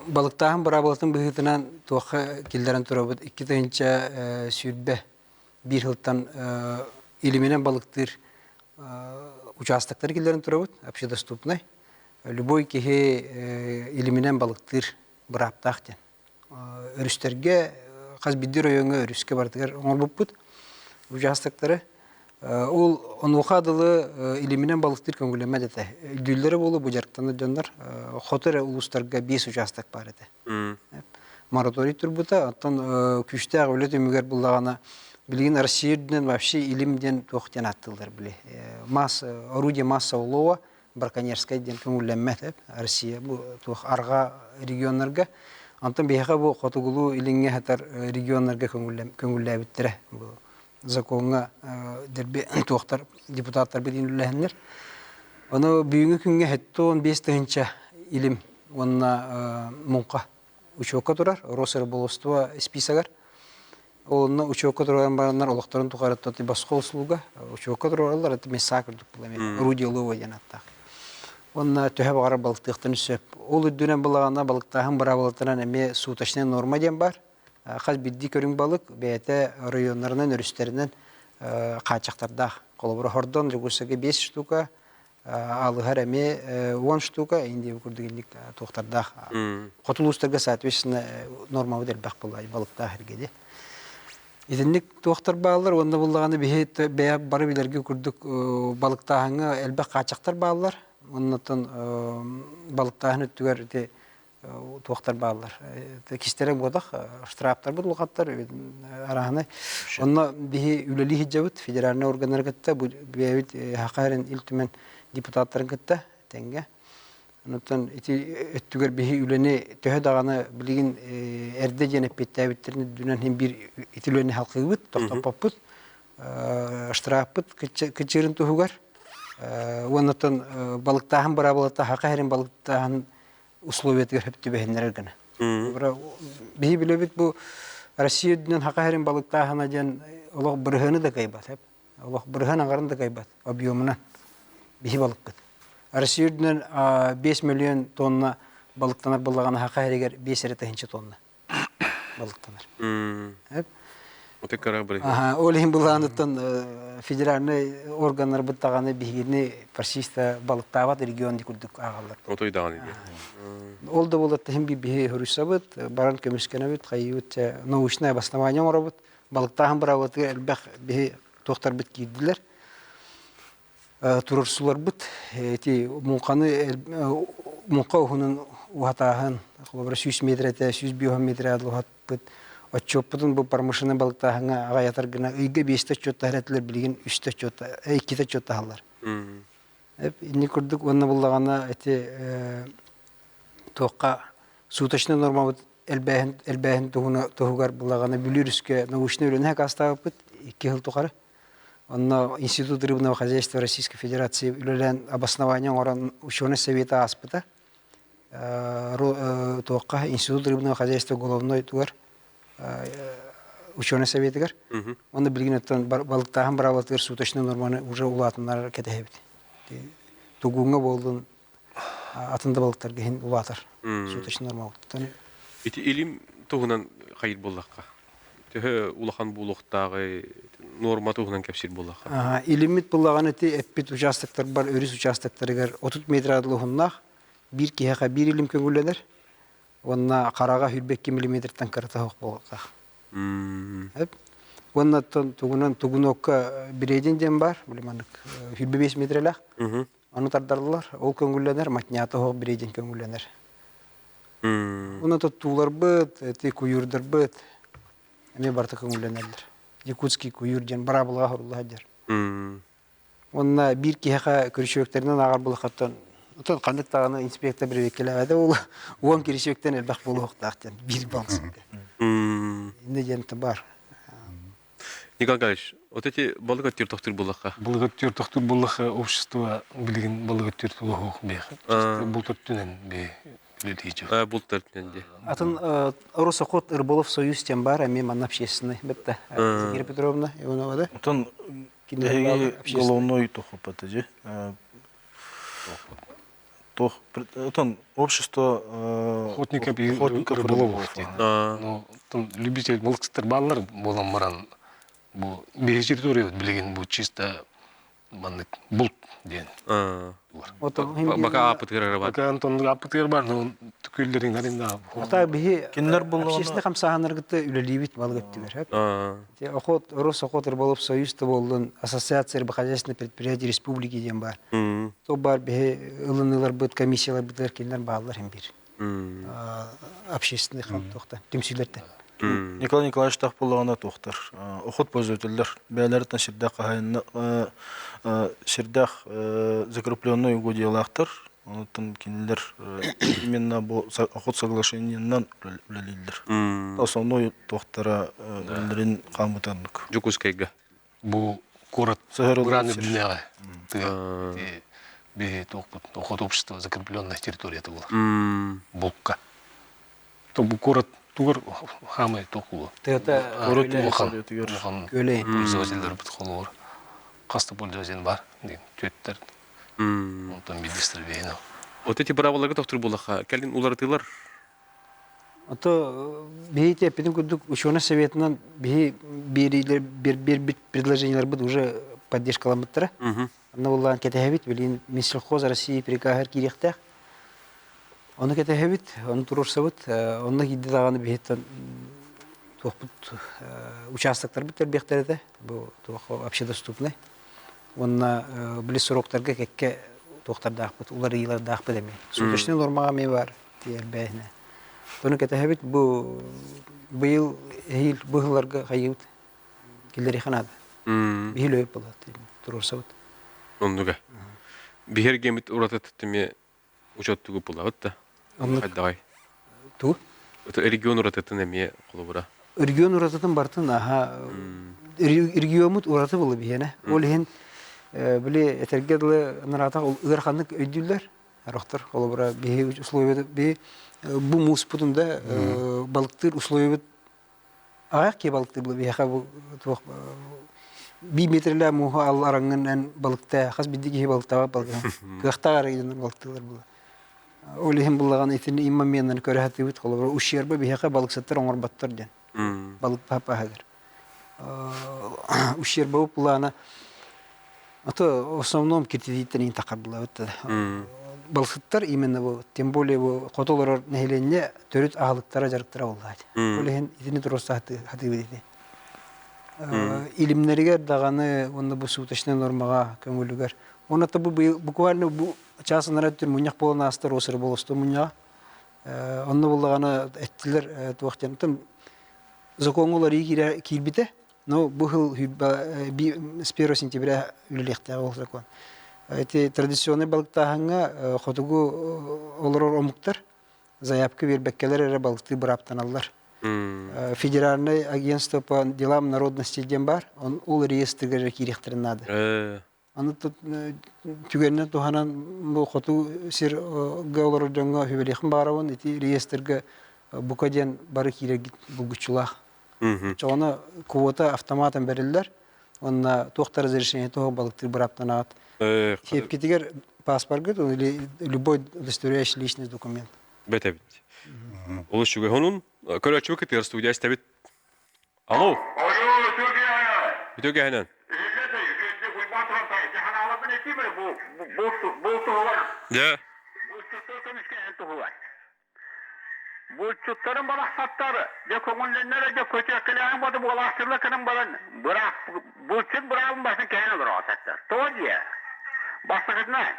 балыктааһын быраабылатын быһыытынан туохха киллэрэн турабыт 2021 сылтан илиминэн балыктыыр участоктары киллэрэн турабыт общедоступный. Любой киһи илиминэн балыктыыр бырааптаах диэн. Өрүстэргэ хас биирдии оройуоҥҥа өрүскэ барытыгар оҥорбуппут участоктары. Ол онуоха дылы илиминэн балыктыыр көҥүллэммэт этэ. Өйдүүллэрэ буолуо бу дьарыктанар дьоннор хоту эрэ улуустарга биэс участок баар этэ. Мораторий турбута. Оттон күүстээх үлэ түмүгэр буллаҕына билигин Россия үрдүнэн вообще илим диэн туох диэн ааттыыллар били. Масс орудие массового лова браконьерскай диэн көҥүллэммэт Россия бу туох арҕаа регионнарга. Онтон биһиэхэ бу хотугулуу илиҥҥэ сытар регионнарга көҥүллээбиттэрэ. Бу законҥа дэрби туохтар депутаттар билин үллэһэннэр. Ону бүгүҥҥү күҥҥэ 75 тыһыынча илим уонна муҥха учуокка турар Росрыболовство списогар. Ол онно учуокка туран бараннар олохторун тухары босхо услуга учуокка турараллар это месса курдук була орудие лова диэн аттаах. Онно төһө баҕарар балыктыахтан сөп. Ол үрдүнэн былаҕана балыктааһын быраабылатынан эмиэ суточная норма диэн бар. Хас биирдии көрүҥ балык бэйэтэ районнарынан, өрүстэринэн хааччахтардаах. Холобура, хордон Дьокуускайга 5 штука, алыһар эмиэ 10 штука, Индия курдук инник туохтардаах. Хоту улуустарга, соответственно, нормабыт элбэх буолла балыктаах эргэди. Итинник туохтар бааллар уонна буллаҕына биһи бэйэ бары билэргэ курдук балыктааһыҥҥа элбэх хааччахтар бааллар. Оннотон балыктааһын өттүгэр ити туохтар бааллар. Кистэлэҥ буотах, штрафтарбыт улахаттар арааһынай. Онно биһи үлэлии сылдьабыт федеральнай органнары кытта, бу бэйэбит Хахарин Ил Түмэн депутаттарын кытта тэҥҥэ. Онтон ити өттүгэр биһи үлэни төһө даҕаны билигин эрдэ диэн эппиэттээбиттэрин үрдүнэн иһин биир ити үлэни халкыыбыт, тохтоппоппут. Штрафпыт кыччыырын туһугар. Уоннаттан балыктааһын быраабылата хаха иһэрин балыктааһын условиятыгар сөп түбэһиннэрэр гына. Биһи билэбит бу Россия үрдүнэн хаха иһэрин балыктааһына диэн олох бырыһыаны да кыайбат. Олох бырыһыан аҥарын да кыайбат объемунан биһи балыкпыт. Россия үрдүнэн 5 миллион тонна балыктанар буоллаҕына хаха иһэригэр 5 эрэ тыһыынча тонна балыктанар. Оты кыра быры. Аха, ол иһин былааныттан федеральный органнарбыт даҕаны биһигини фашиста балыктаабат регион курдук ааҕаллар. Отой даҕаны диye. Ол да буолар иһин биһи хоруйсабыт, баран көмүскэнэбит, хайыыбыт, научное обоснование оҥоробут. Балыктааһын быраабатыгар элбэх биһи туохтарбыт киирдилэр. Турурсуларбыт ити муҥханы муҥха уһунун уһатааһын, холобура 100 метр этэ, 105 метр уһатпыт. Отчуоппутун бу промышленный балыктааһыҥҥа аҕайатар гына ыйга биэстэ отчуоттаһар этилэр, билигин үстэ отчуотта, иккитэ отчуоттаһаллар. Инник курдук уонна буллаҕына ити туохха суточный нормабыт элбээһин элбээһин туһуна туһугар буллаҕына Бүлүү өрүскэ научнай үлэни хакаастаабыппыт икки сыл тухары. Онно Институт рыбного хозяйства Российской Федерации үлэлээн обоснование оҥорон ученый совета ааспыта. Туохха Институт рыбного хозяйства головной тугар ученый советыгар. Онно билигин оттон балыктааһын быраабылатыгар суточный норманы уже улаатыннарар кэтэһэбит. Тугууҥҥа буоллун атын да балыктарга иһин улаатар суточный норма. Ити илим туһунан хайыр буоллахха төһө улахан буолуохтааҕый норма туһунан кэпсиир буоллахха. Илиммит буллаҕын ити эппит участоктарбар өрүс участоктарыгар 30 метр уһуннаах биир киһиэхэ биир илим көҥүллэнэр уонна хараҕа 22 миллиметртэн кырата суох буолуохтаах. Уонна тугунан тугунокка биредин диэн бар, били маннык 25 метрэлээх. Ону тардаллар, ол көҥүллэнэр, матнята оһох биредин көҥүллэнэр. Уонна туттууларбыт, эти куйуурдарбыт эмиэ барыта көҥүллэнэллэр. Якутский куйуур диэн быраабылаҕа хорулла сылдьар. Уонна биир киһиэхэ көрүчүөктэринэн ааҕар булахаттан отон ханнык даҕаны инспектор бирибиэккэлээбэтэ буолуо уон киричүөктэн элбэх буолуохтаах диэн биир балсыкка. Иннэ диэн бар. Николай Николаевич, вот эти балык өттүр тохтур буллахха. Балык өттүр тохтур буллахха общество билигин балык өттүр тулуһуох биэх. Булт өттүнэн би үлэлиир. Булт өттүнэн ди. Атын Росоход Рыболов союз диэн бар, эмиэ манна общественный бетте. Кира Петровна Иванова да. Отон Эһиги головной тохоппат же. Тох, отон общество охотников и рыболовов диэн. Ну, там любитель балыксыттар бааллар буолан баран бу биһи территория билигин бу чисто маннык булт диэн. Бака аапытыгар бар. Бака Антон аапытыгар бар, но түкүллэрин арында. Ата биһи Кинилер буллаҕына общественный хамсааһыннаргытта үлэлиибит балык өттүгэр. Те охот, Росохот рыболов союз да буоллун, Ассоциация рыбохозяйственных предприятий республики диэн бар. То бар биһи ылыныыларбыт, комиссияларбытыгар кинилэр бааллар хим бир. Общественный хамтохта, түмсүүлэртэн. Николай Николаевич таах буоллаҕына туохтар охот пользователлэр бэйэлэриттэн сирдээх хаһаайынна сирдээх закрепленный угодьялаахтар онтон кинилэр именно бу охот соглашениеннан үлэлииллэр основной туохтара үлэлэрин хаамытаннык Дьокуускайга бу куорат Уран үрдүнээҕи тыа биһи туохпут охот общество закрепленная территорията буолар булка то бу куорат тугар хаамай туох Тыата куорат улахан улахан пользователлэрбит холобур хас да пользователь бар түөттэр Онтон биирдэстэр бэйэн Вот эти быраабыларга тохтуур буоллахха, кэлин уларытыылар Ото биһи эппитин курдук ученый советынан биһи биэриилэр биэрбит предложениеларбыт уже поддержкаламмыттара. Онно буллаан кэтэһэбит, билигин Минсельхоз России приказар киириэхтээх. Ону кэтэһэбит, ону туруорсабыт. Онно киирдэ даҕаны биһиттэн туохпут участоктарбыт элбиэхтэр этэ. Бу туох общедоступный. Уонна били сроктарга кэккэ туохтардаахпыт, уларыйыылардаахпыт эмиэ. Суточный нормаҕа эмиэ баар тиэрбээһинэ. Ону кэтэһэбит бу быйыл эһиил бу сылларга хайыыбыт киллэриэххэ наада. Биһил өйүп буолат туруорсабыт. Оннуга. Биһиргэмит уратыт эмиэ учуоттугу булабыт да. Оннук. Хайдаҕай? Ту? Регион уратытын эмиэ холобура. Регион уратытын бартын аха региоммут ураты буолла биһиэнэ. Ол иһин били этэргэ дылы ынараатах ыараханнык өйдүүллэр. Рохтор холобура биһи условия би бу мууспутун да балыктыыр условиябыт аҕыйах киһи балыктыыр була биһиэхэ бу туох би метрлээ мууһу ал араҥҥын эн балыкта хас биирдии киһи балыктаабат балыгын кыахтаах эрэ гынан балыктыыллар була ол иһин буллаҕына итини иммоменнан көрө сатыыбыт холобура ущерба биһиэхэ балыксыттар оҥорботтор диэн балык паһыгар. Ущербы плана. А то в основном киртитииттэн тахар булабыт. Балсыттар именно бу, тем более бу хоту олорор нэһилиэнньэ төрүт аһылыктара дьарыктара буоллаат. Ол иһин итини туруорса хатыыбыт ити. Илимнэригэр даҕаны уонна бу суточнай нормаҕа көҥүлүгэр. Уонна бу буквально бу чаас анараа өттүн мунньах буолан аастар Росрыболосто мунньаҕа. Онно буллаҕына эттилэр туох диэн закон уларыы киирбитэ. Но бу сыл с 1 сентября үлэлиэхтээх ол закон. Эти традиционный балыктааһыҥҥа хотугу олорор омуктар заявка биэрбэккэлэр эрэ балыктыы бырааптаналлар. Федеральное агентство по делам народности диэн баар, ол реестргэр эрэ киириэхтэрин наада. Аны түгэнинэн туһанан бу хоту сиргэ олорор дьоҥҥо сүбэлиэхпин баҕарабын ити реестргэ бука диэн бары киирэргит булгуччулаах. Оччоҕуна квота автоматом бэриллэр уонна туох да разрешение туох балыктыыр бырааптанаҕыт. Сиэпкитигэр паспоргыт или любой удостоверяющий личный документ. Бэтэбит. Олус үчүгэй. Онун көрөөччүбүт кытыар студия истэбит. Алло. Үтүө кэһинэн. Дьэ. Булчуттарын барахсаттар дьэ көҥүллэннэр дьэ көтүөккэлээҕин боду буолаахтыылар гынан баран быраап булчут быраабын басын кэһэн олороотаттар. Тоҕо диэ? Бастакытынан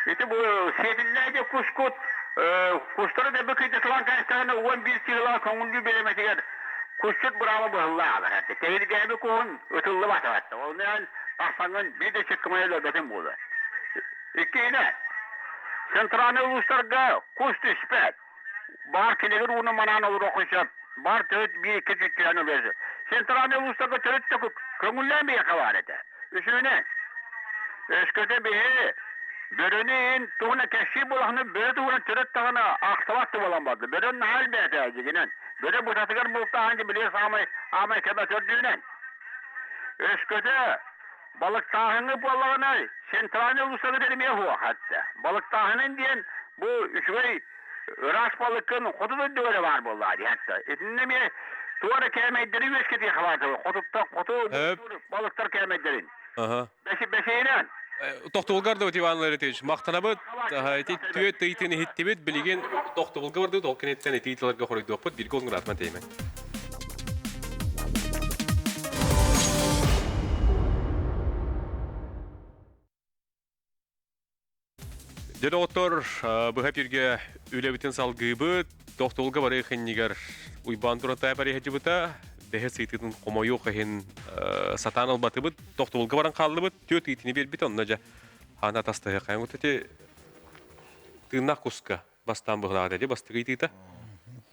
ити бу сиэтиллээ дьэ кускут кустары да быкыйдатылан кээстэҕинэ 11 сыала көҥүллүү бириэмэтигэр кусчут бырааба быһыллаалар этэ. Тэһиргээби куһун ытыллыбат этэ. Ол тахсаҥҥын биир да чыккымайа өлөрбөтүн буолуо. Иккиһинэн, центральнай улуустарга кус түспэт. Баар килэгир ууну манаан олоруоххун сөп. Баар төрүт биир-икки түһэн ылыа. Центральнай улуустарга төрүт да көҥүллээн биһиэхэ баар этэ. Үсүһүнэн, өскөтө биһи бөрөнү иһин туһуна кэпсиир буолахны бөрө туһунан төрүт даҕаны ахсыбат да буолан барда. Бөрө наһаа элбээтэ дьигинэн. Бөрө бытатыгар бултааһын дьэ били саамай аамай кэмэ төрдүнэн. Өскөтө балыктааһыҥҥа буоллаҕына центральный улуустарга эмиэ суох этэ. Балыктааһынын диэн бу үчүгэй ыраас балыккын хоту дойдуга эрэ баар буоллаҕа дии хатта. Итиннэ эмиэ туох эрэ кээмэйдэри үөскэтиэххэ баар хотуттан хоту балыктар кээмэйдэрин. Бэсиһинэн. Тохтобулгар да Иван Ларитович, махтанабыт. Ити түөт ыйтын иһиттибит. Билигин тохтобулга бардыбыт. Ол кэнниттэн ити ыйтыларга хоруйдуохпут. Бирге олуҥуратман теймен. Дьэ, доҕоттор, быһа эфиргэ үлэбитин салгыыбыт. Тохтолго барыы хиннигэр Уйбаан Туратаев эриһэдьыбыта. Бэһис ыйтытын хомойуох иһин сатаан ылбатыбыт. Тохтобулга баран хааллыбыт. Түөрт ыйтыны биэрбит. Онно дьэ хаана атастаһыаххайын ити тыыннаах куска бастаан быһылаах этэ бастакы ыйтыыта.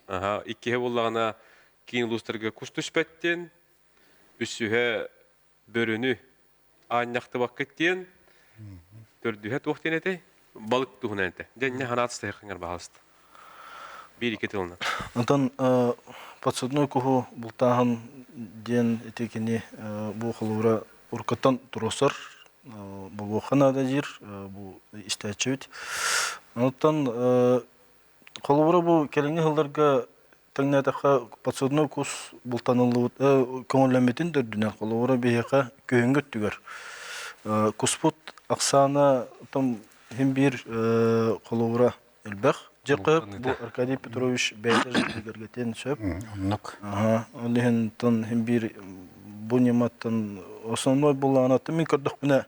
Аха, иккиһэ буоллаҕына киин улуустарга кус түспэттин, үсүһэ бөрөнү аанньахтыбаккыт диэн төрдүһэ туох диэн этэй? Балык туһунан этэ. Дьэ, инньэ ханаат сытыаххыҥар баһаалыста. Биир-икки тылынан. Онтон подсудной куһу бултааһын диэн ити кини бу холуура уруккуттан туруорсар бобуохха наада диир бу истээччибит. Онтон холобура бу кэлиҥҥи сылларга тэҥнээтэххэ подсудной кус бултаныллыбыт көҥүллэммитин да үрдүнэн холобура биһиэхэ күһүҥҥү өттүгэр куспут ахсаана там иһин биир холобура элбэх. Дьэ бу Аркадий Петрович бэйэтэ бигэргэтиэн сөп. Оннук. Ол иһин иһин биир бу ньыматтан основной буллаҕына мин көрдөхпүнэ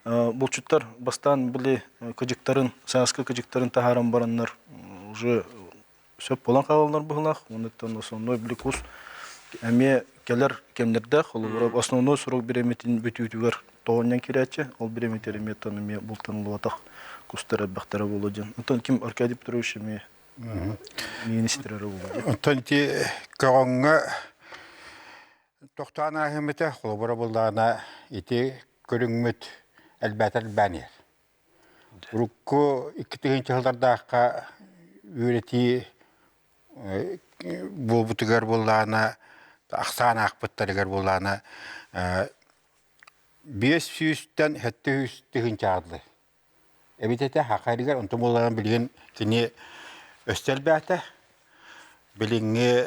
булчуттар бастаан били кыдьыктарын сааскы кыдьыктарын таһааран бараннар уже сөп буолан хаалаллар быһыылаах. Онуттан основной били кус эмиэ кэлэр кэмнэрдээх. Холобура, основной срок бириэмэтин бүтүүтүгэр тоҕонньон киирээччи. Ол бириэмэтигэр эмиэ оттон эмиэ бултаныллыбатах кустар элбэхтэрэ буолуо диэн. Оттон ким Аркадий Петрович эмиэ министр эрэ буолуо диэн. Оттон ити көҕөҥҥө тохтоон ааһыммыта, холобура буллаҕына ити көрүҥмүт элбээтэр элбээн иһэр. Урукку 2000 сыллардаахха үөрэтии буолбутугар буоллаҕына, ахсаан аахпыттарыгар буоллаҕына, 500-тэн 700 тыһыынчаҕа дылы эбит этэ. Хахайыгар онтон буоллаҕына билигин кини өссө элбээтэ. Билиҥҥи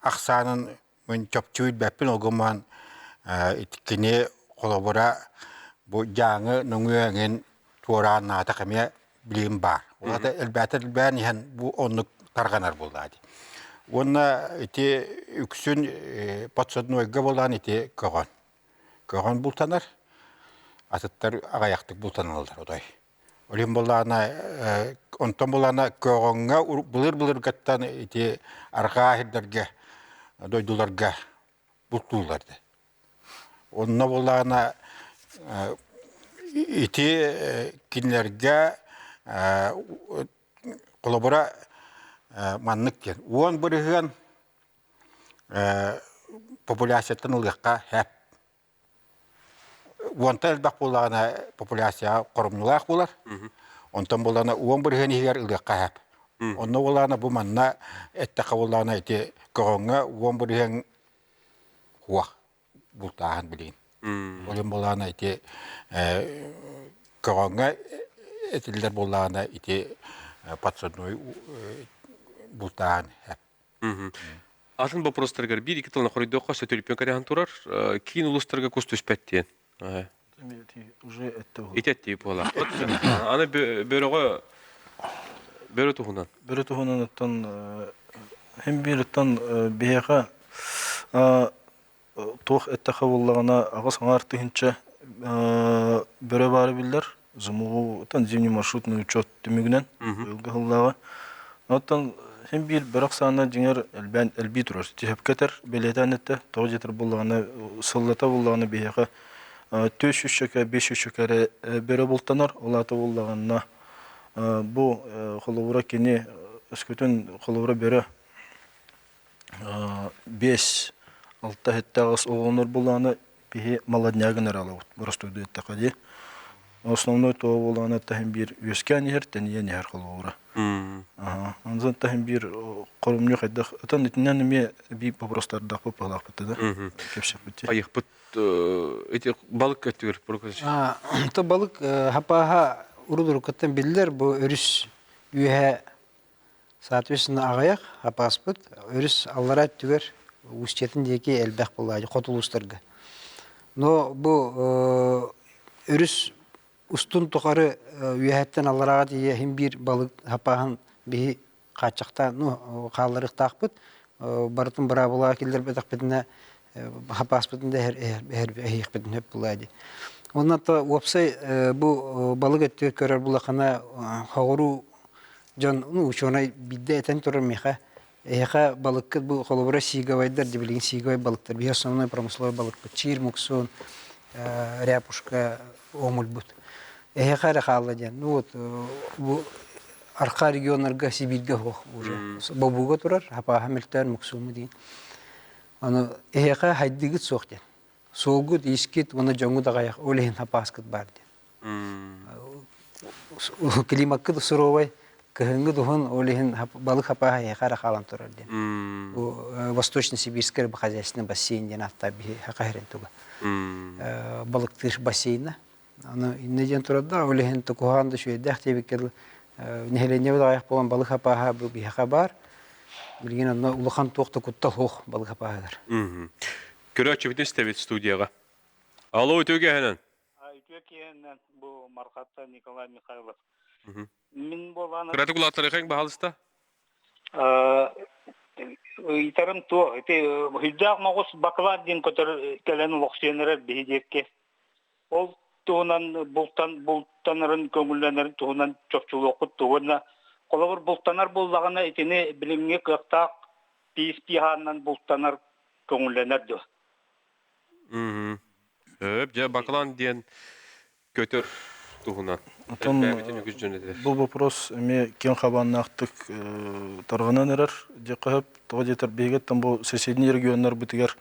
ахсаанын Мин чопчу билбэппин, ол гынан кини холобура бу Дьааҥы нөҥүө эҥин туораан наатах эмиэ билигин баар. Ол аата элбээтэр элбээн иһэн бу оннук тарҕанар буоллаҕа дии. Уонна ити үксүн подсаднойга буолан ити көҕөн. Көҕөн бултанар, атыттар аҕыйахтык бултаналлар отой. Ол иһин буоллаҕына, онтон буоллаҕына көҕөҥҥө былыр-былыргаттан ити арҕаа сирдэргэ, дойдуларга бултууллар этэ. Онно буоллаҕына ити кинилэргэ холобура маннык диэн 10% популяцияттан ылыахха сөп. Уонтан элбэх буоллаҕына популяцияҕа хоромньулаах буолар. Онтон буоллаҕына 10% иһигэр ылыахха сөп. Онно буоллаҕына бу манна эттэххэ буоллаҕына ити көҕөҥҥө 10% хуох бултааһын билигин. Ол иһин буоллаҕына ити көҕөҥҥө этиллэр буоллаҕына ити подсадной бултааһын сөп. Атын боппуруостарыгар биир-икки тылынан хоруйдуохха сөтөлүппүөн кэтэһэн турар. Киин улуустарга кус түспэт диэн. Уже этте Ити эттии буолар. Аны бөрөҕө бөрө туһунан. Бөрө туһунан оттон хим биир оттон биһиэхэ туох эттэхэ буоллаҕына аҕыс аҥаар тыһыынча бөрө баара биллэр. ЗМУ зимний маршрутный учет түмүгүнэн быйылгы сыллааҕы. Оттон син биир бөрөх саана дьиҥэр элбээн элбии турар. Түһэпкэ этэр, бэлиэтээн эттэ, тоҕо диэтэр буоллаҕына сыллата буоллаҕына биһиэхэ 400 500 эрэ бөрө бултанар. Ол аата буоллаҕына бу холобура кини өскөтүн холобура бөрө 5-6 иһиттээх оҕолонор буоллаҕына биһи молоднягын эрэ алабыт боростуойдуу эттэххэ дии. Основной туо буолаана таһын биир үөскээн иһэр, тэнийэн иһэр холобура. Аха. Онтон таһын биир хорумньу хайдах отон итинэн эмиэ эбии вопростардаахпыт баһылаахпыт да кэпсэппит. Айыхпыт эти балык өттүгэр То балык хапааһа урут-уруккуттан биллэр бу өрүс үөһэ соответственно аҕыйах хапааспыт өрүс аллараа өттүгэр устьетын диэки элбэх буолааччы хоту улуустарга. Но бу өрүс устун тухары үөһэттэн алларааҕа тиийэ иһин биир балык хапааһын биһи хааччахтаан ну хаалларыахтаахпыт барытын быраабылаҕа киллэрбэтэхпитинэ хапааспытын да эһиэхпитин сөп буолаа дии. Онно то уопсай бу балык өттүгэр көрөр булахана хоҕуруу Дьон, ну, учуонай биирдэ этэн турар миэхэ, эһиэхэ балыккыт бу холобура сиговайдар, дии билигин сиговай балыктар, биһи основной промысловой балыкпыт, чиир, муксуун, ряпушка, омульбут. Эһиэхэ эрэ хаалла диэн. Ну вот, бу архаа регионнарга Сибииргэ суох уже. Бобууга турар, хапааһа мөлтөөн муксууму диин. Аны эһиэхэ хайдыгыт суох диэн. Суолгут, иискит уонна дьоҥҥут аҕайах, ол иһин хапааскыт баар диэн. Климаккыт суровай, кыһыҥҥы дуһун, ол иһин балык хапааһа эһиэхэ эрэ хаалан турар диэн. Бу Восточно-Сибирскай рыбохозяйственный бассейн диэн ааттаах биһи саха сирин туга. Балыктыыр бассейна. Аны иннэ диэн турар да, ол иһин куһаҕан да үчүгэйдээх диэбиккэ дылы нэһилиэнньэбит аҕыйах буолан балык хапааһа бу биһиэхэ баар. Билигин онно улахан туох да куттал суох балык хапааһыгар. Көрөөччүбүтүн истэбит студияҕа. Алло, үтүө киэһэнэн. Үтүө киэһэнэн бу Мархатта Николай Михайлов. Мин буолаан Кыратык улааттарыахаҥ баһалыста. Ыйытарым туох ити Хүлдээх моҕус баклан диэн көтөр кэлэн олохсуйан эрэр биһи диэкки. Ол туһунан бултан бултанарын көҥүллэнэрин туһунан чопчулуоххут уонна холобур бултанар буоллаҕына итини билиҥҥи кыахтаах пиис пиһаанынан бултанар көҥүллэнэр дуо? Сөп, дьэ баклан диэн көтөр туһунан. Оттон Элбээбитин үгүс дьон этэр. бу вопрос эмиэ киэҥ хабааннаахтык тарҕанан эрэр диэххэ сөп. Тоҕо диэтэр биһигиттэн бу соседний регионнарбытыгар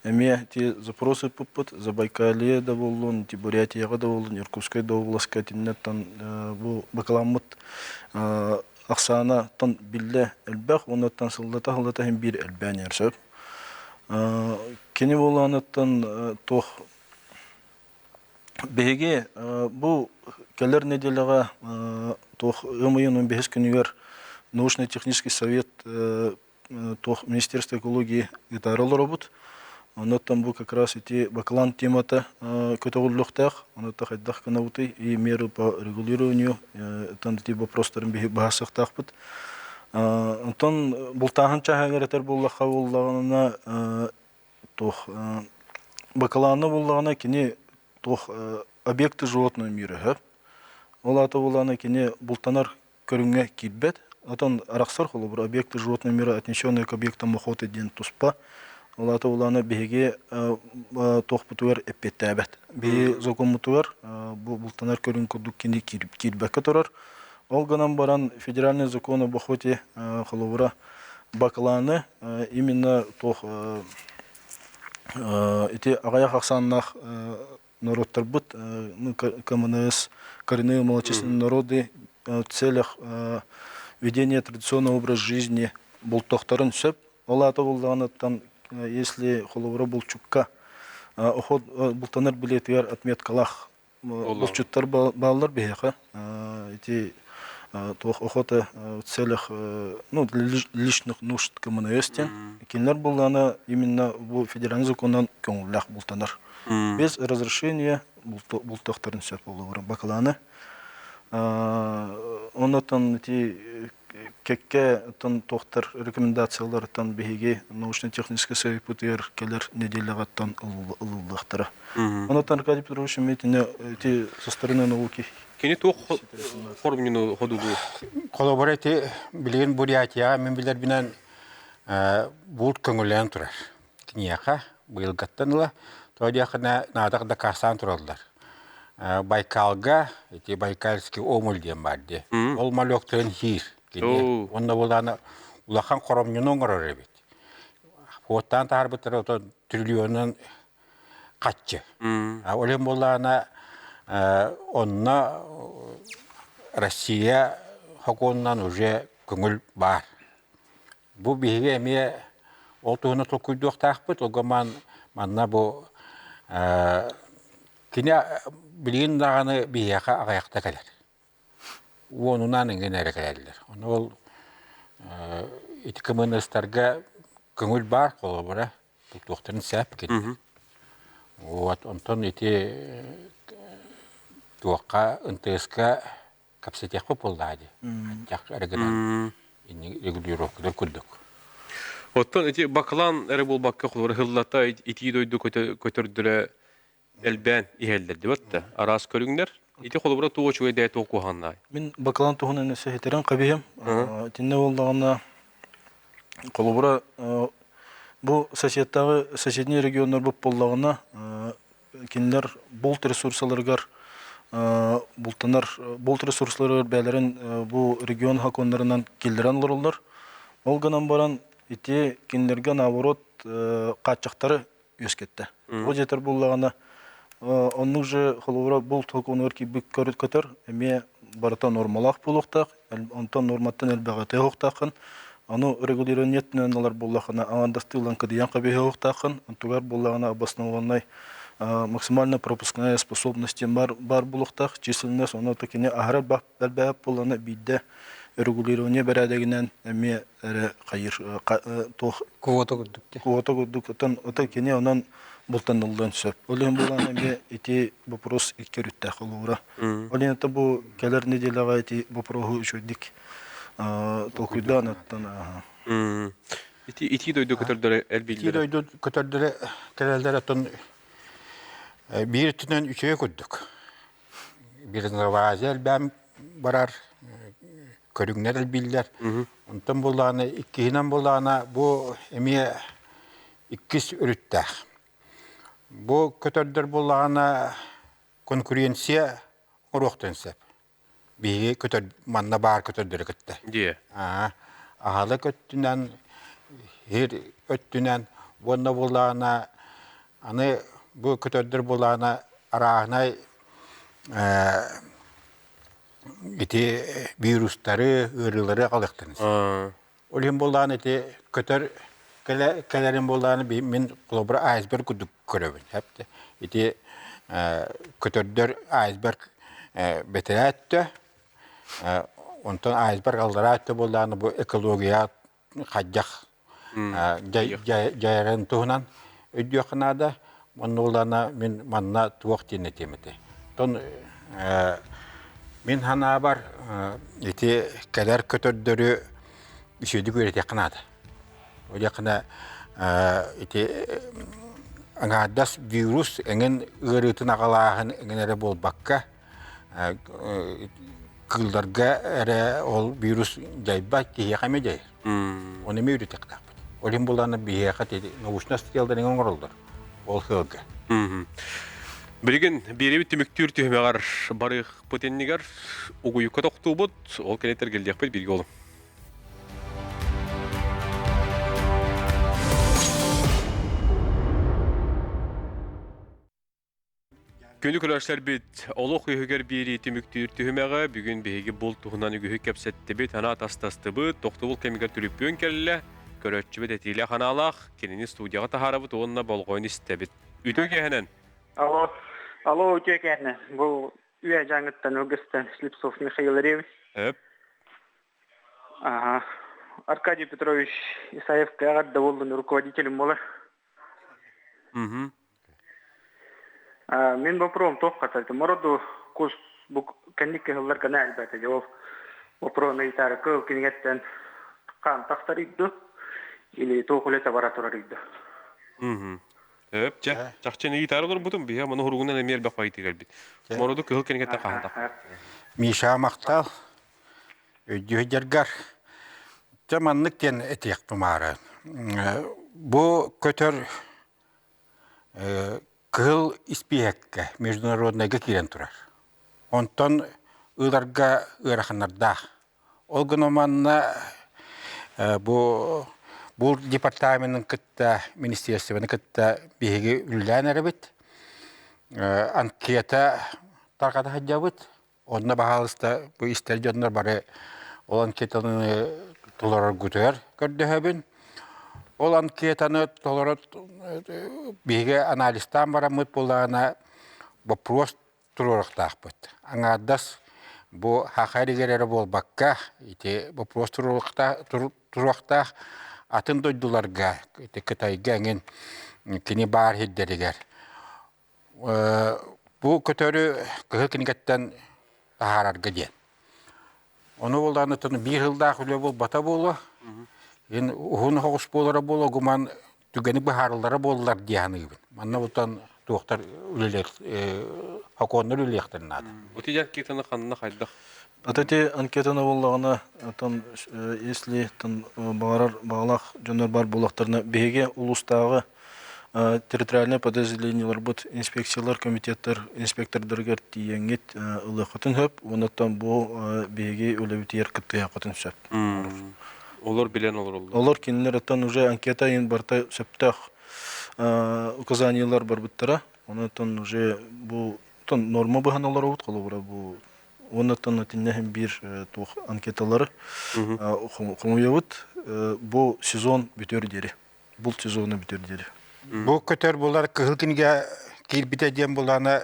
эмиэ ити запрос ыыппыппыт Забайкалье да буоллун, ити Бурятияҕа да буоллун, Иркутскай да областка итиннэттэн бу бакаламмыт ахсаана тон биллэ элбэх уонна сыллата сыллата иһин биир элбээн иһэр сөп. Кини буолааныттан туох биһиги бу кэлэр нэдиэлэҕэ туох ыам ыйын 15 күнүгэр научно-технический совет туох Министерство экологии ыытаары олоробут. Оннуттан бу как раз ити баклан темата көтөҕүллүөхтээх. Онуота хайдах гынабытый и меры по регулированию тан ити вопростарын биһи быһаарсыахтаахпыт. Онтон бултааһын чааһыгар этэр буоллахха буоллаҕына туох бакалааны буоллаҕына кини туох объекты животного мира сөп. Ол аата буоллаҕына кини бултанар көрүҥҥэ киирбэт. Отон арахсар холобур объекты животного мира отнесенные к объектам охоты диэн туспа. Ол аата буоллаҕына биһиги туохпутугар эппиэттээбэт. Биһиги закоммутугар бу бултанар көрүҥ курдук кини киирбэккэ турар. Ол гынан баран федеральный закон об охоте холобура бакланы именно туох ити аҕыйах ахсааннаах норуоттарбыт КМНС, коренные малочисленные народы в целях ведения традиционного образа жизни бултохторун сөп. Ол аата буллаҕыныттан если холобура булчукка охот бултанар билетигэр отметкалаах булчуттар бааллар биһиэхэ. Ити туох охота в целях ну, для личных нужд КМНС диэн. Кинилэр буллаҕына именно бу федеральный законунан көҥүллээх бултанар. Без разрешения бултуохтарын сөп буолуо бакылааны. Оннотон ити кэккэ оттон туохтар рекомендацияларыттан биһиги научно-техническэй советпытыгар кэлэр неделяҕаттан ылыллыахтара. Онотон Аркадий Петрович эмиэ ити со стороны науки Кини туох хоромньуну ходулуу? Холобура ити билигин Бурятияҕа мин билэрбинэн булт көҥүллээн турар. Киниэхэ быйылгаттан ыла тоҕо диэххинэ наадах дакаастаан тураллар. Байкалга ити Байкальский омуль диэн баар дии. Ол малектарын хиир кини. Онно булаана улахан хоромньуну оҥорор эбит. Хуоттаан таһаарбыттара ото триллионунан хаччы. Ол иһин буоллаҕына онно Россия сокуонунан уже көҥүл баар. Бу биһиги эмиэ ол туһунан толкуйдуохтаахпыт. Ол гынан манна бу кини билигин даҕаны биһиэхэ аҕыйахта кэлэр. Уонунан эҥин эрэ кэлэллэр. Ону ол ити кымыныстарга көҥүл баар холобура туохтарын сөп кини. Вот онтон ити туохха НТС-ка кэпсэтиэхпит буоллаҕа дии. Хаччах эрэ гынан регулировкалар курдук. Оттон ити баклан эрэ буолбакка холобура хыллата итии дойду көтөрдөрө элбээн иһэллэр дибат да араас көрүҥнэр. Ити холобура туох үчүгэй дээ туох куһаҕаннаай? Мин баклан туһунан өссө иһитэрин кэбиһим. Итиннэ буоллаҕына холобура бу соседтааҕы соседний регионнарбыт буоллаҕына кинилэр булт ресурсаларыгар бултанар булт ресурсаларыгар бэйэлэрин бу регион сокуоннарынан киллэрэн олороллор. Ол гынан баран ити кинилэргэ наоборот хааччахтары үөскэттэ. Ол дьиэтэр буллаҕына оннук же холобура булт сокуонугар киирбит көтөр эмиэ барыта нормалаах буолуохтаах, онтон норматтан элбэҕи тыаһыахтааххын, ону регулирование өттүнэн ылар буоллаххына аҥаардастыы ылан кыдыйан хабыһыахтааххын, онтугар буоллаҕына обоснованнай максимально пропускная способность диэн баар, баар буолуохтаах, численность, ону кини аһара элбээбит буоллаҕына биирдэ регулирование бэрээдэгинэн эмиэ эрэ хайыр туох квота курдук квота курдук отон ото кини онон бултаныллыан сөп. Ол иһин буолан эмиэ ити вопрос икки өрүттээх холобура. Ол иһин бу кэлэр неделяҕа ити вопроһу үчүгэйдик толкуйдаан оттон Ити итии дойду көтөрдөрө элбииллэр. Итии дойду көтөрдөрө кэлэллэр оттон биир өттүнэн үчүгэй курдук. Бирнавазия элбээн барар, көрүҥнэр элбииллэр. Онтон буллаҕына иккиһинэн буллаҕына бу эмиэ иккис өрүттээх. Бу көтөрдөр буллаҕына конкуренция оҥоруохтарын сөп. Биһиги көтөр манна баар көтөрдөрү кытта. Дьиэ. Аһылык өттүнэн, сир өттүнэн уонна буллаҕына аны бу көтөрдөр буллаҕына арааһынай ити вирустары, ыарыылары аҕалыахтарын сөп. Ол иһин буоллаҕына ити көтөр кэлэрин буоллаҕына мин холобура айсберг курдук көрөбүн. Ити көтөрдөр айсберг бэтэрээ өттө, онтон айсберг аллараа өттө буоллаҕына бу экология хайдах. Дьайарын туһунан өйдүөххэ наада. Онно улана мин манна туох диэн этиэм этэ. Тон мин ханаабар ити кэлэр көтөрдөрү үчүгэйдик үөрэтиэххэ наада. Ол ити аҥаардас вирус эҥин ыарыытын аҕалааһын эҥин эрэ буолбакка кыылларга эрэ ол вирус дьайбат киһиэхэ эмиэ дьайар. Оны эмиэ үөрэтиэхтээхпит. Ол иһин булаана биһиэхэ научнай статьялар эҥин оҥороллор ол сыалга. Билигин биэрэбит түмүктүүр түһүмэҕэр барыахпыт иннигэр угуйукка тохтуубут, ол кэнниттэн эргиллиэхпит бииргэ олум. Күнү көрөөччүлэрбит олох үһүгэр биэрии түмүктүүр түһүмэҕэ бүгүн биһиги булт туһунан үгүһү кэпсэттибит, санаа атастастыбыт, тохтобул кэмигэр түлүппүөн кэллэ, көрөөччүбүт этиилээх анаалаах, кинини студияҕа таһаарабыт уонна болҕойон истэбит. Үтүө киэһэнэн! Алло, алло, үтүө киэһэнэн. Бу Үө Дьааҥыттан Ылгыстан Слепцов Михаил Андреевич. Өп. Ага. Аркадий Петрович Исаев эҕэрдэ буоллун руководителем буолар. Мгм. Мин боппуруом туох хатарты мороду кус бу кэнник кыһыллар гына элбэтэ ол боппуруону ыйытаары кыл кинигэттэн хаан тахсар ыйду или туох үлэтэ бара турар ыйду. Мгм. Өп, чэ, чахчы ыйытаары олорбутум, биһи маны хуругунан эмиэ элбэх байытыы кэлбит. Мороду кыһыл кинигэттэн хаан тахсар. Миша махтал. Өйдүһүдьаргар. Дьэ маннык диэн этиэх тумаары. Бу көтөр кыһыл испииһэккэ международнайга киирэн турар. Онтон ыыларга ыараханнардаах. Ол гынан манна бу бул департаменын кытта, министерствоны кытта биһиги үлэлээн эрэбит. Анкета тарҕата сылдьабыт. Онно баһаалыста бу истэр дьоннор бары ол анкетаны толороргутугар көрдөһөбүн. Ол анкетаны толоро биһиги анализтаан бараммыт буоллаҕына боппуруос туруоруохтаахпыт. Аҥаардас бу саха эригэр эрэ буолбакка ити боппуруос туруохтаах атын дойдуларга ити Кытайга эҥин кини баар сирдэригэр Бу көтөрү кыһыл кинигэттэн таһаарарга диэн. Ону буоллаҕына биир сыллаах үлэ буолбата буолуо. Ин уһун соҕус буолара буолуо гуман түгэни быһаарыллара буоллар дии саныыбын. Манна бутан туохтар үлэлэр сокуоннар үлэлиэхтэрин наада. Ути анкетаны ханна хайдах? Ата ити анкетаны буоллаҕына отон если тон баҕарар баҕалаах дьоннор бар буоллахтарына биһиги улуустааҕы территориальнай подразделениеларбыт инспекциялар комитеттар инспектордарыгар тиийэҥҥит ылыаххытын сөп уоннаттан бу биһиги үлэбитигэр кыттыһыаххытын сөп. Олор билэн олороллор. Олор кинилэр оттон уже анкета иһин барыта сөптөөх указаниелар барбыттара. Онон уже бу норма быһан олоробут холобура бу уоннаттан итиннэ биир туох анкеталары хомуйабыт бу сезон бүтүөр диэри булт сезона бүтэр диэри. Бу көтөр булар кыһыл кинигэ киирбитэ диэн булаана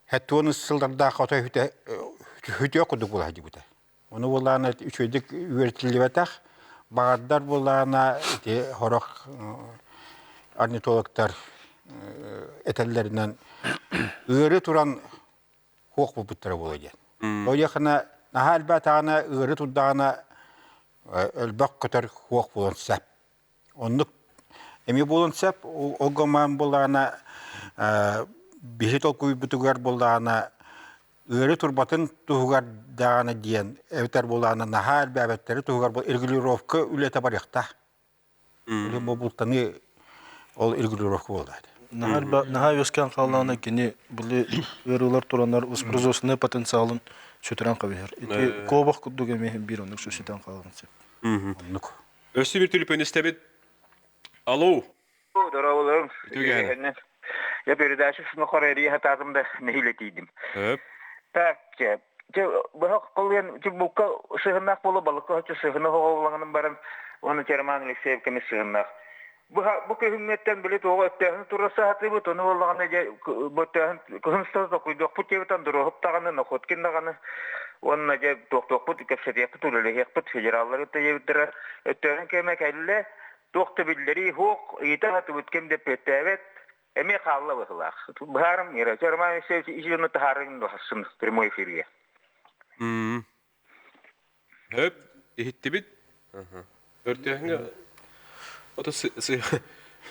хэтуон сыллардаах отой хүтүө курдук була сылдьыбыта. Ону булаана үчүгэйдик үөрэтиллибэтэх, баҕардар булаана ити сорох орнитологтар этэллэринэн ыары туран хуох булбуттара буолуо диэн. Ойохына наһаа элбэтэҕинэ ыары турдаҕына өлбөх көтөр хуох буолуон сөп. Оннук эмиэ буолуон сөп. Ол гомаан буоллаҕына биһи толкуйбутугар буоллаҕына ыары турбатын туһугар даҕаны диэн эбэтэр буоллаҕына наһаа элбээбэттэри туһугар регулировка үлэтэ барыахтаах. Бу бултаныы ол регулировка буолла. Наһаа үөскээн хааллаҕына кини били ыарыылар тураннар воспроизводственный потенциалын сүтэрэн кэбиһэр. Ити куобах курдук эмиэ биир оннук сүтэн хаалан сөп. Оннук. Өссө bir түлүпүөн истэбит. Алло. Здорово, Үтүгэн. Я передачу сынохор эрии хатаатым да нэһилэ тиийдим. Так, дьэ быһах колуйан булка сыһыннаах буола балыкка оччо сыһына оҕолоҥунан баран уонна Роман Алексеев кэми сыһыннаах. Быһа бу күһүҥҥэттэн били туоҕа өттөөһүн тура саатыыбыт, ону буоллаҕына дьэ бөттөөһүн кыһын устата токуйдуохпут диэбитэн Доруоһуп даҕаны, Находкин даҕаны уонна дьэ туохтуохпут, кэпсэтиэхпит, үлэлэһиэхпит федераллары кытта диэбиттэрэ. Өттөөһүн кэмэ кэллэ. Туох да биллэрии суох, ыйыта сатыбыт ким да эппиэттээбэт. Эмиэ хаалла быһыылаах. Быһаарым Ира, Роман Алексеевич ис дьону таһаарыҥ сарсын прямой эфиргэ. Хөп, иһиттибит. Өртөөһүҥҥэ ото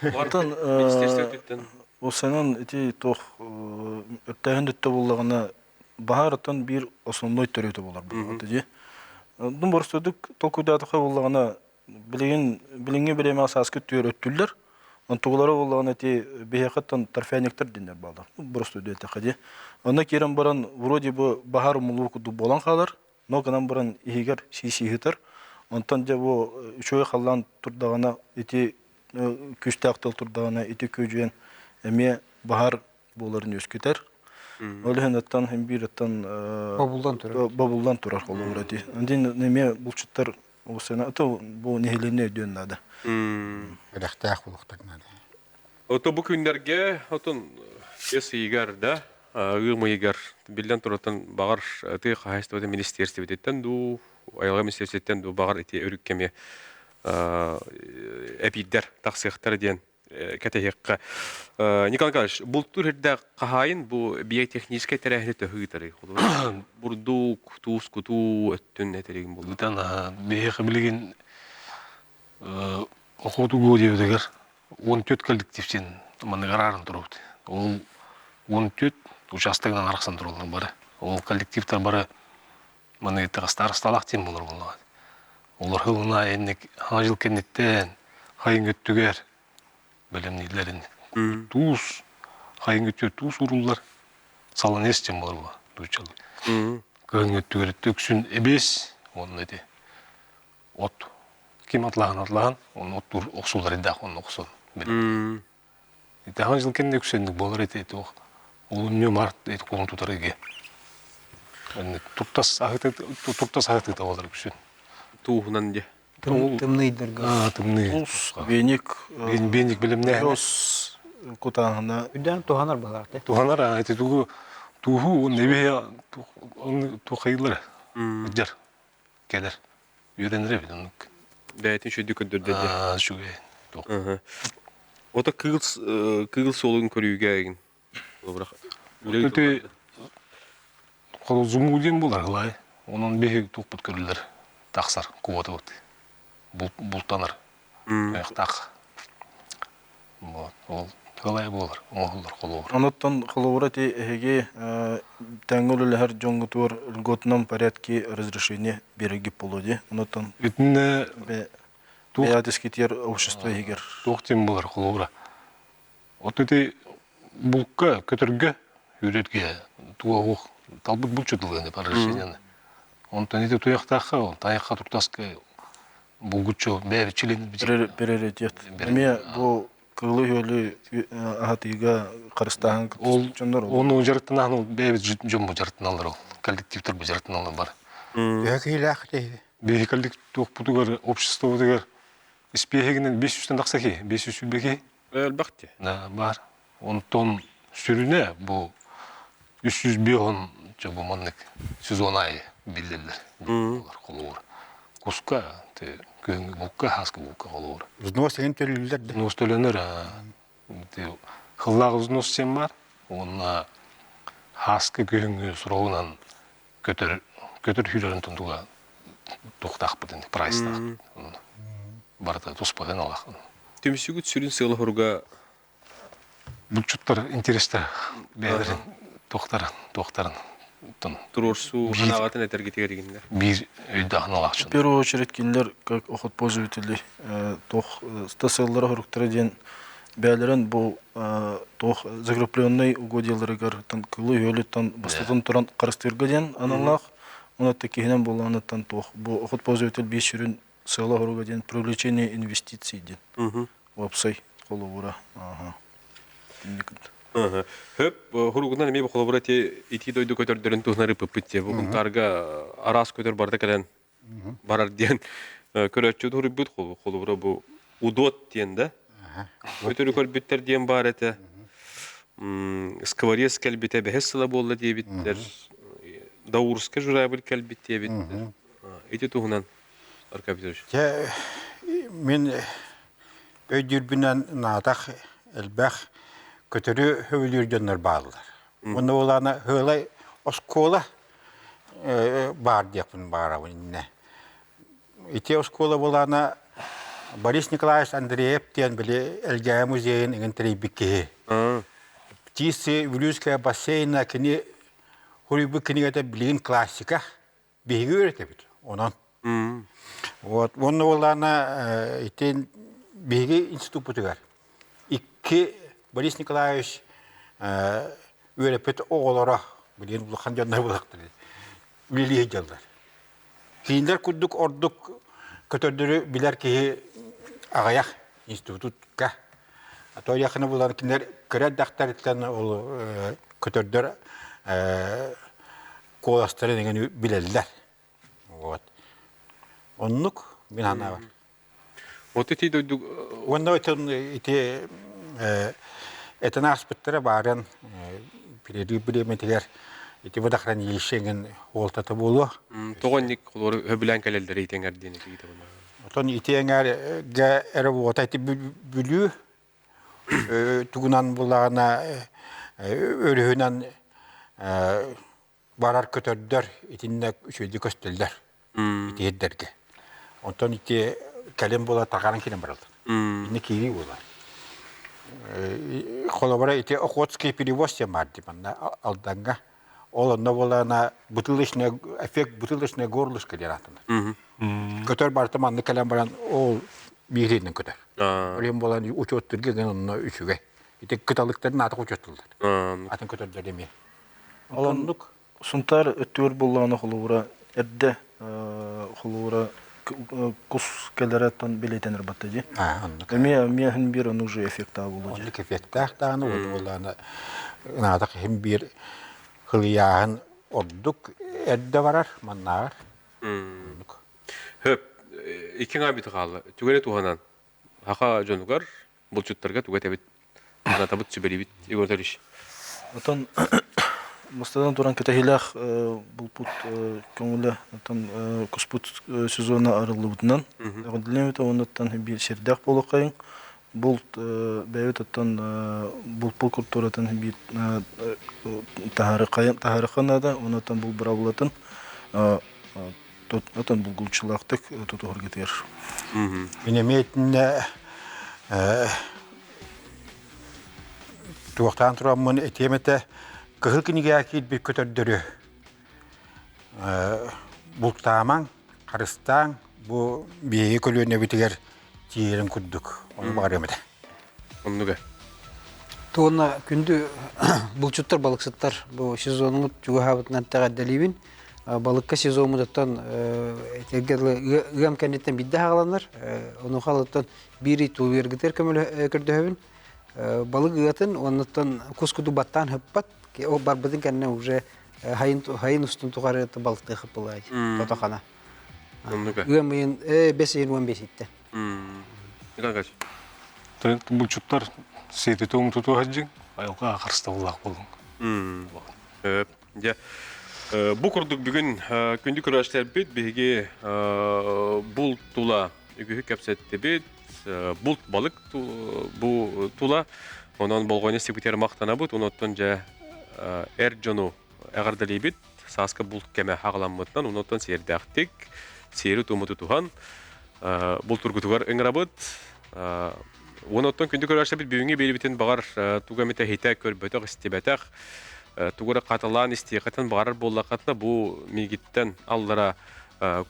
Оттон министерство Осанан ити туох өртөөһүн өттө буоллаҕына баһаар оттон биир основной төрүөтэ буолар буоллаҕа дии. Дум боростуойдук толкуйдаатахха буоллаҕына билигин билиҥҥи бириэмэҕэ сааскы түөр өттүллэр. Онтугулара буоллаҕына ити биһиэхэттэн торфяниктар диэннэр бааллар. Боростуойду эттэххэ дии. Онно киирэн баран вроде бы баһаар умулуу курдук буолан хаалар. Но гынан баран иһигэр сии-сии сытар. Онтон дьэ бу үчүгэй халлаан турдаҕына ити күүстээх тыл турдаҕына ити күөдьүйэн эмиэ баһаар буоларын үөскүтэр. Ол иһин оттон хин биир оттон бобуллан турар. Бобуллан турар холобура ити. Андин эмиэ булчуттар осена то бу нэһилиэнньэ өйдүөн наада. Элэхтээх булуохтар наада. Ото бу күннэргэ отон эс ыйыгар да ыам ыйыгар биллэн турартан баҕар тыа хаһаайыстыбатын министиэристибэтиттэн дуу, айылҕа министиэристибэтиттэн дуу баҕар ити өрүк кэми эпиирдэр тахсыахтара диэн кэтэһиэххэ. Николай Николаевич, бултуур сирдээх хаһаайын бу биотехническэй тэрээһини төһө ыытарый? Бурдук, туус кутуу өттүн этэригин булла. Ыытан биһиэхэ билигин охотугу диэбитигэр 14 коллектив манныгар ааран турабыт. Ол 14 учаастагынан арахсан тураллар бары. Ол коллективтар бары маны старосталаах тиим болор буоллаҕа. Олор хылына энник хаҥа жыл кэнниттэн хайын өттүгэр бэлэмнииллэрин туус хайын өттүгэр туус ууруллар саланес диэн болор була дуучалыы. Кыһын өттүгэр үксүн эбиэс уонна ити от ким атлаһан атлаһан онно оттуур охсуллар иддаах онно охсон билим. Итахан жыл кэннэ үксэнник буолар ити туох олунньу март ити кулун тутар иге. Туртас аһыты туртас аһытыыта буолар үксүн. Тууһунан дьэ. Тымныйдарга. Тымныы. Туус, веник, Веник билимнээх. Рос кутааһына. Үрдээн туһанар балар те. Туһанар ити тугу тууһу небе тухайылар. Дьар кэлэр. Үөрэнэр эбит оннук. Бэйэтин үчүгэйдик көрдөрдө дии. Аа, үчүгэй. Туох. Ото кыыл кыыл суолун көрүүгэ эгин. Ити холозумуу диэн буолар ылай. Онон биһи туохпут көрүллэр тахсар куотабыт. Бултанар. Туйахтаах. Вот. Ол ылай буолар, оҥоһуллар холобур. Онуттан холобура ти эһиги тэҥҥэ үлэлэһэр дьоҥҥутугар льготном порядке разрешение биэрэргит буолуо дии. Онуттан Итиннэ бэйэҕит общество иһигэр. Туох диэн буолар холобура. Вот ити булка, көтөргө, үрэргэ туох талбыт булчут ылыаны разрешениены. Онтон ити туйахтаахха, тайахха туртаска булгуччу бэйэбит чилин Приоритет. Эмиэ бу кыылы-үөлү аһатыыга харыстааһын Ол дьоннор ону дьарыктанаһын ол бэйэбит дьоммут дьарыктаналлар ол коллективтар бу дьарыктаналлар бар. Төһө киһилээх киһи? Биһи коллективпутугар обществобутугар испиэһигинэн 500-тэн тахса киһи, 520 киһи. Элбэх дии. Да, бар. Онтон сүрүнэ бу 305 чө бу маннык сезон аайы биллэллэр. Холобур. Куска, күһүҥҥү булка, хаска булка холобур. Взнос иһин төлүүллэр да? Взнос төлөнөр. Хыллаах взнос диэн бар. Уонна хаска күһүҥҥү суругунан көтөр көтөр сүүрэрин туга туохтаахпытын прайстаах. Барыта туспатын алах. Түмсүгүт сүрүн сыала-соруга Булчуттар интерестэр бэйэлэрин туохтарын туохтарын туруорсуу санааҕытын этэргитигэр игиннэр. Биир өйдөөх аналаах В первую очередь кинилэр как охотпользователи туох сыаллара соруктара диэн бэйэлэрин бу туох закрепленный угодьяларыгар кылы-үөлүттэн бастатан туран харыстыырга диэн аналлаах. Онон киһинэн буоллаҕыттан туох бу охотпользователь биир сүрүн сыала-соруга диэн привлечение инвестиций диэн. Уопсай холобура. Хөп, хуругунан эмиэ холобура ти ити дойду көтөрдөрүн туһунан ыппыт те. Бу кунтаарга араас көтөр барда кэлэн барар диэн көрөөччү туруйбут холобура бу удот диэн да. Көтөрү көрбүттэр диэн баар этэ. Скворец кэлбитэ бэһис сыла буолла диэбиттэр. Даурска журавль кэлбит диэбиттэр. Ити туһунан Аркадий Петрович. Дьэ, мин өйдүүрбүнэн наатах элбэх көтөрү хөбүлүүр дьоннор бааллар. Уонна буолаана Һыалай оскуола баар диэхпин баарабын иннэ. Ити оскуола буолаана Борис Николаевич Андреев диэн били Элгээйи музейын иҥин тэрийбит киһи. Птицы Вилюйская бассейна кини хуруйбут кинигэтэ билигин классика. Биһиги үөрэтэбит онон. Вот уонна буоллаана ити биһиги институппутугар икки Борис Николаевич үөрэппит оҕолоро билигин улахан дьоннор булахтар үлэлии сылдьаллар. Кинилэр курдук ордук көтөрдөрү билэр киһи аҕыйах институтка. А то якына булан кинилэр кыра эрдэхтэриттэн ол көтөрдөр куоластарын эҥин билэллэр. Вот. Оннук мин санаабар. Вот ити дойду Уонна ити этэн ааспыттара баарын перерыв бириэмэтигэр ити водохранилище эҥин уолтата буолуо. Тоҕо инник олору хөбүлээн кэлэллэр ити эҥэр диэн этиитэ Отон ити эҥээргэ эрэ буота ити Бүлүү тугунан булаҕына өрүһүнэн барар көтөрдөр итиннэ үчүгэйдик көстөллөр ити сирдэргэ. Онтон ити кэлин буола таҕаран киирэн бараллар. Инне киирии буолар. Холобура ити Охотский перевоз диэн баар дии манна Алдаҥҥа. Ол онно буолана бутылочное эффект бутылочное горлышко диэн ааттанар. Көтөр барыта маннык кэлэн баран ол бииринэн көтөр. Ол иһин буолан учуоттурга гын онно үчүгэй. Ити кыталыктарын аата учуоттуллар. Атын көтөрдөр эмиэ. Ол оннук Сунтаар өттүгэр буоллаҕына холобура эрдэ холобура кус кэлэрэ билэтэнэр батта дии. Эмиэ эмиэ иһин биир ону уже эффектаах буолуо Оннук эффектаах даҕаны уонна буоллаҕына наадах иһин биир хылыйааһын ордук эрдэ барар маннааҕар. Оннук. Хөп, икки аҥаа бүтэ хаалла. Түгэни туһанан саха дьонугар булчуттарга тугу этэбит, санатабыт, сүбэлиибит, Егор Анатольевич? Отон бастатан туран кэтэһиилээх булпут көҥүлэ оттон куспут сезона арыллыбытынан эҕэрдэлиэм этэ уоннаттан биир сирдээх буолуоххайыҥ булт бэйэбит оттон булпут культуратын биир таһаарыахха наада онуттан бул быраабылатын отон булгуччулаахтык тутуһаргытыгар. Мин эмиэ итиннэ туохтаан тураммын этиэм этэ кыһыл кинигэҕэ киирбит көтөрдөрү бултаамаҥ, харыстааҥ бу биһиги көлүөнэбитигэр тиийэрин курдук ону баҕарыам этэ. Оннуга. Туонна күндү булчуттар, балыксыттар бу сезонумут чугаһаабытынан тэҕэрдэлиибин. Балыкка сезоммутуттан этэргэ дылы ыам кэнниттэн биирдэ хааланар. Онуоха алыттан биир ый тулуйаргытыгар көрдөһөбүн. Балык ыатын оннуттан кус куду баттаан хыппат. Ол барбытын кэннэ уже хайын хайын устун тухары балыктыы хыппылаай. Тотохана. Ыам ыйын бэс ыйын 15 иттэ. Булчуттар сиэти-туом тутуһадьыҥ, айылҕа харыстабыллаах буолуҥ. Дьэ, бу курдук бүгүн күндү көрөөччүлэрбит биһиги булт тула үгүһү кэпсэттибит. Булт балык бу тула. Онон болҕойно истибитигэр махтанабыт. Онуттан дьэ эр дьону эҕэрдэлиибит. Сааскы булт кэмэ аҕаламмытынан онуттан сиэрдээхтик сиэри-туому тутуһан бултургутугар ыҥырабыт. Уон оттон күндү көрөөччүбүт бүгүҥҥү биэрибитин баҕар тугу эмит эһитэ көрбөтөх, истибэтэх, тугу эрэ хатылаан истиэххитин баҕарар буоллаххытына, бу миигиттэн аллара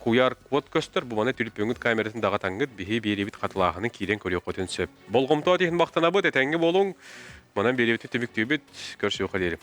куйаар код көстөр, бу маны түлүпүөҥҥүт камератын даҕатаҥҥыт биһи биэриибит хатылааһынын киирэн көрүөххүтүн сөп. Болҕомто иһин махтанабыт, этэҥҥэ буолуҥ. Манан биэриибитин түмүктүүбүт. Көрсүөххэ диэри.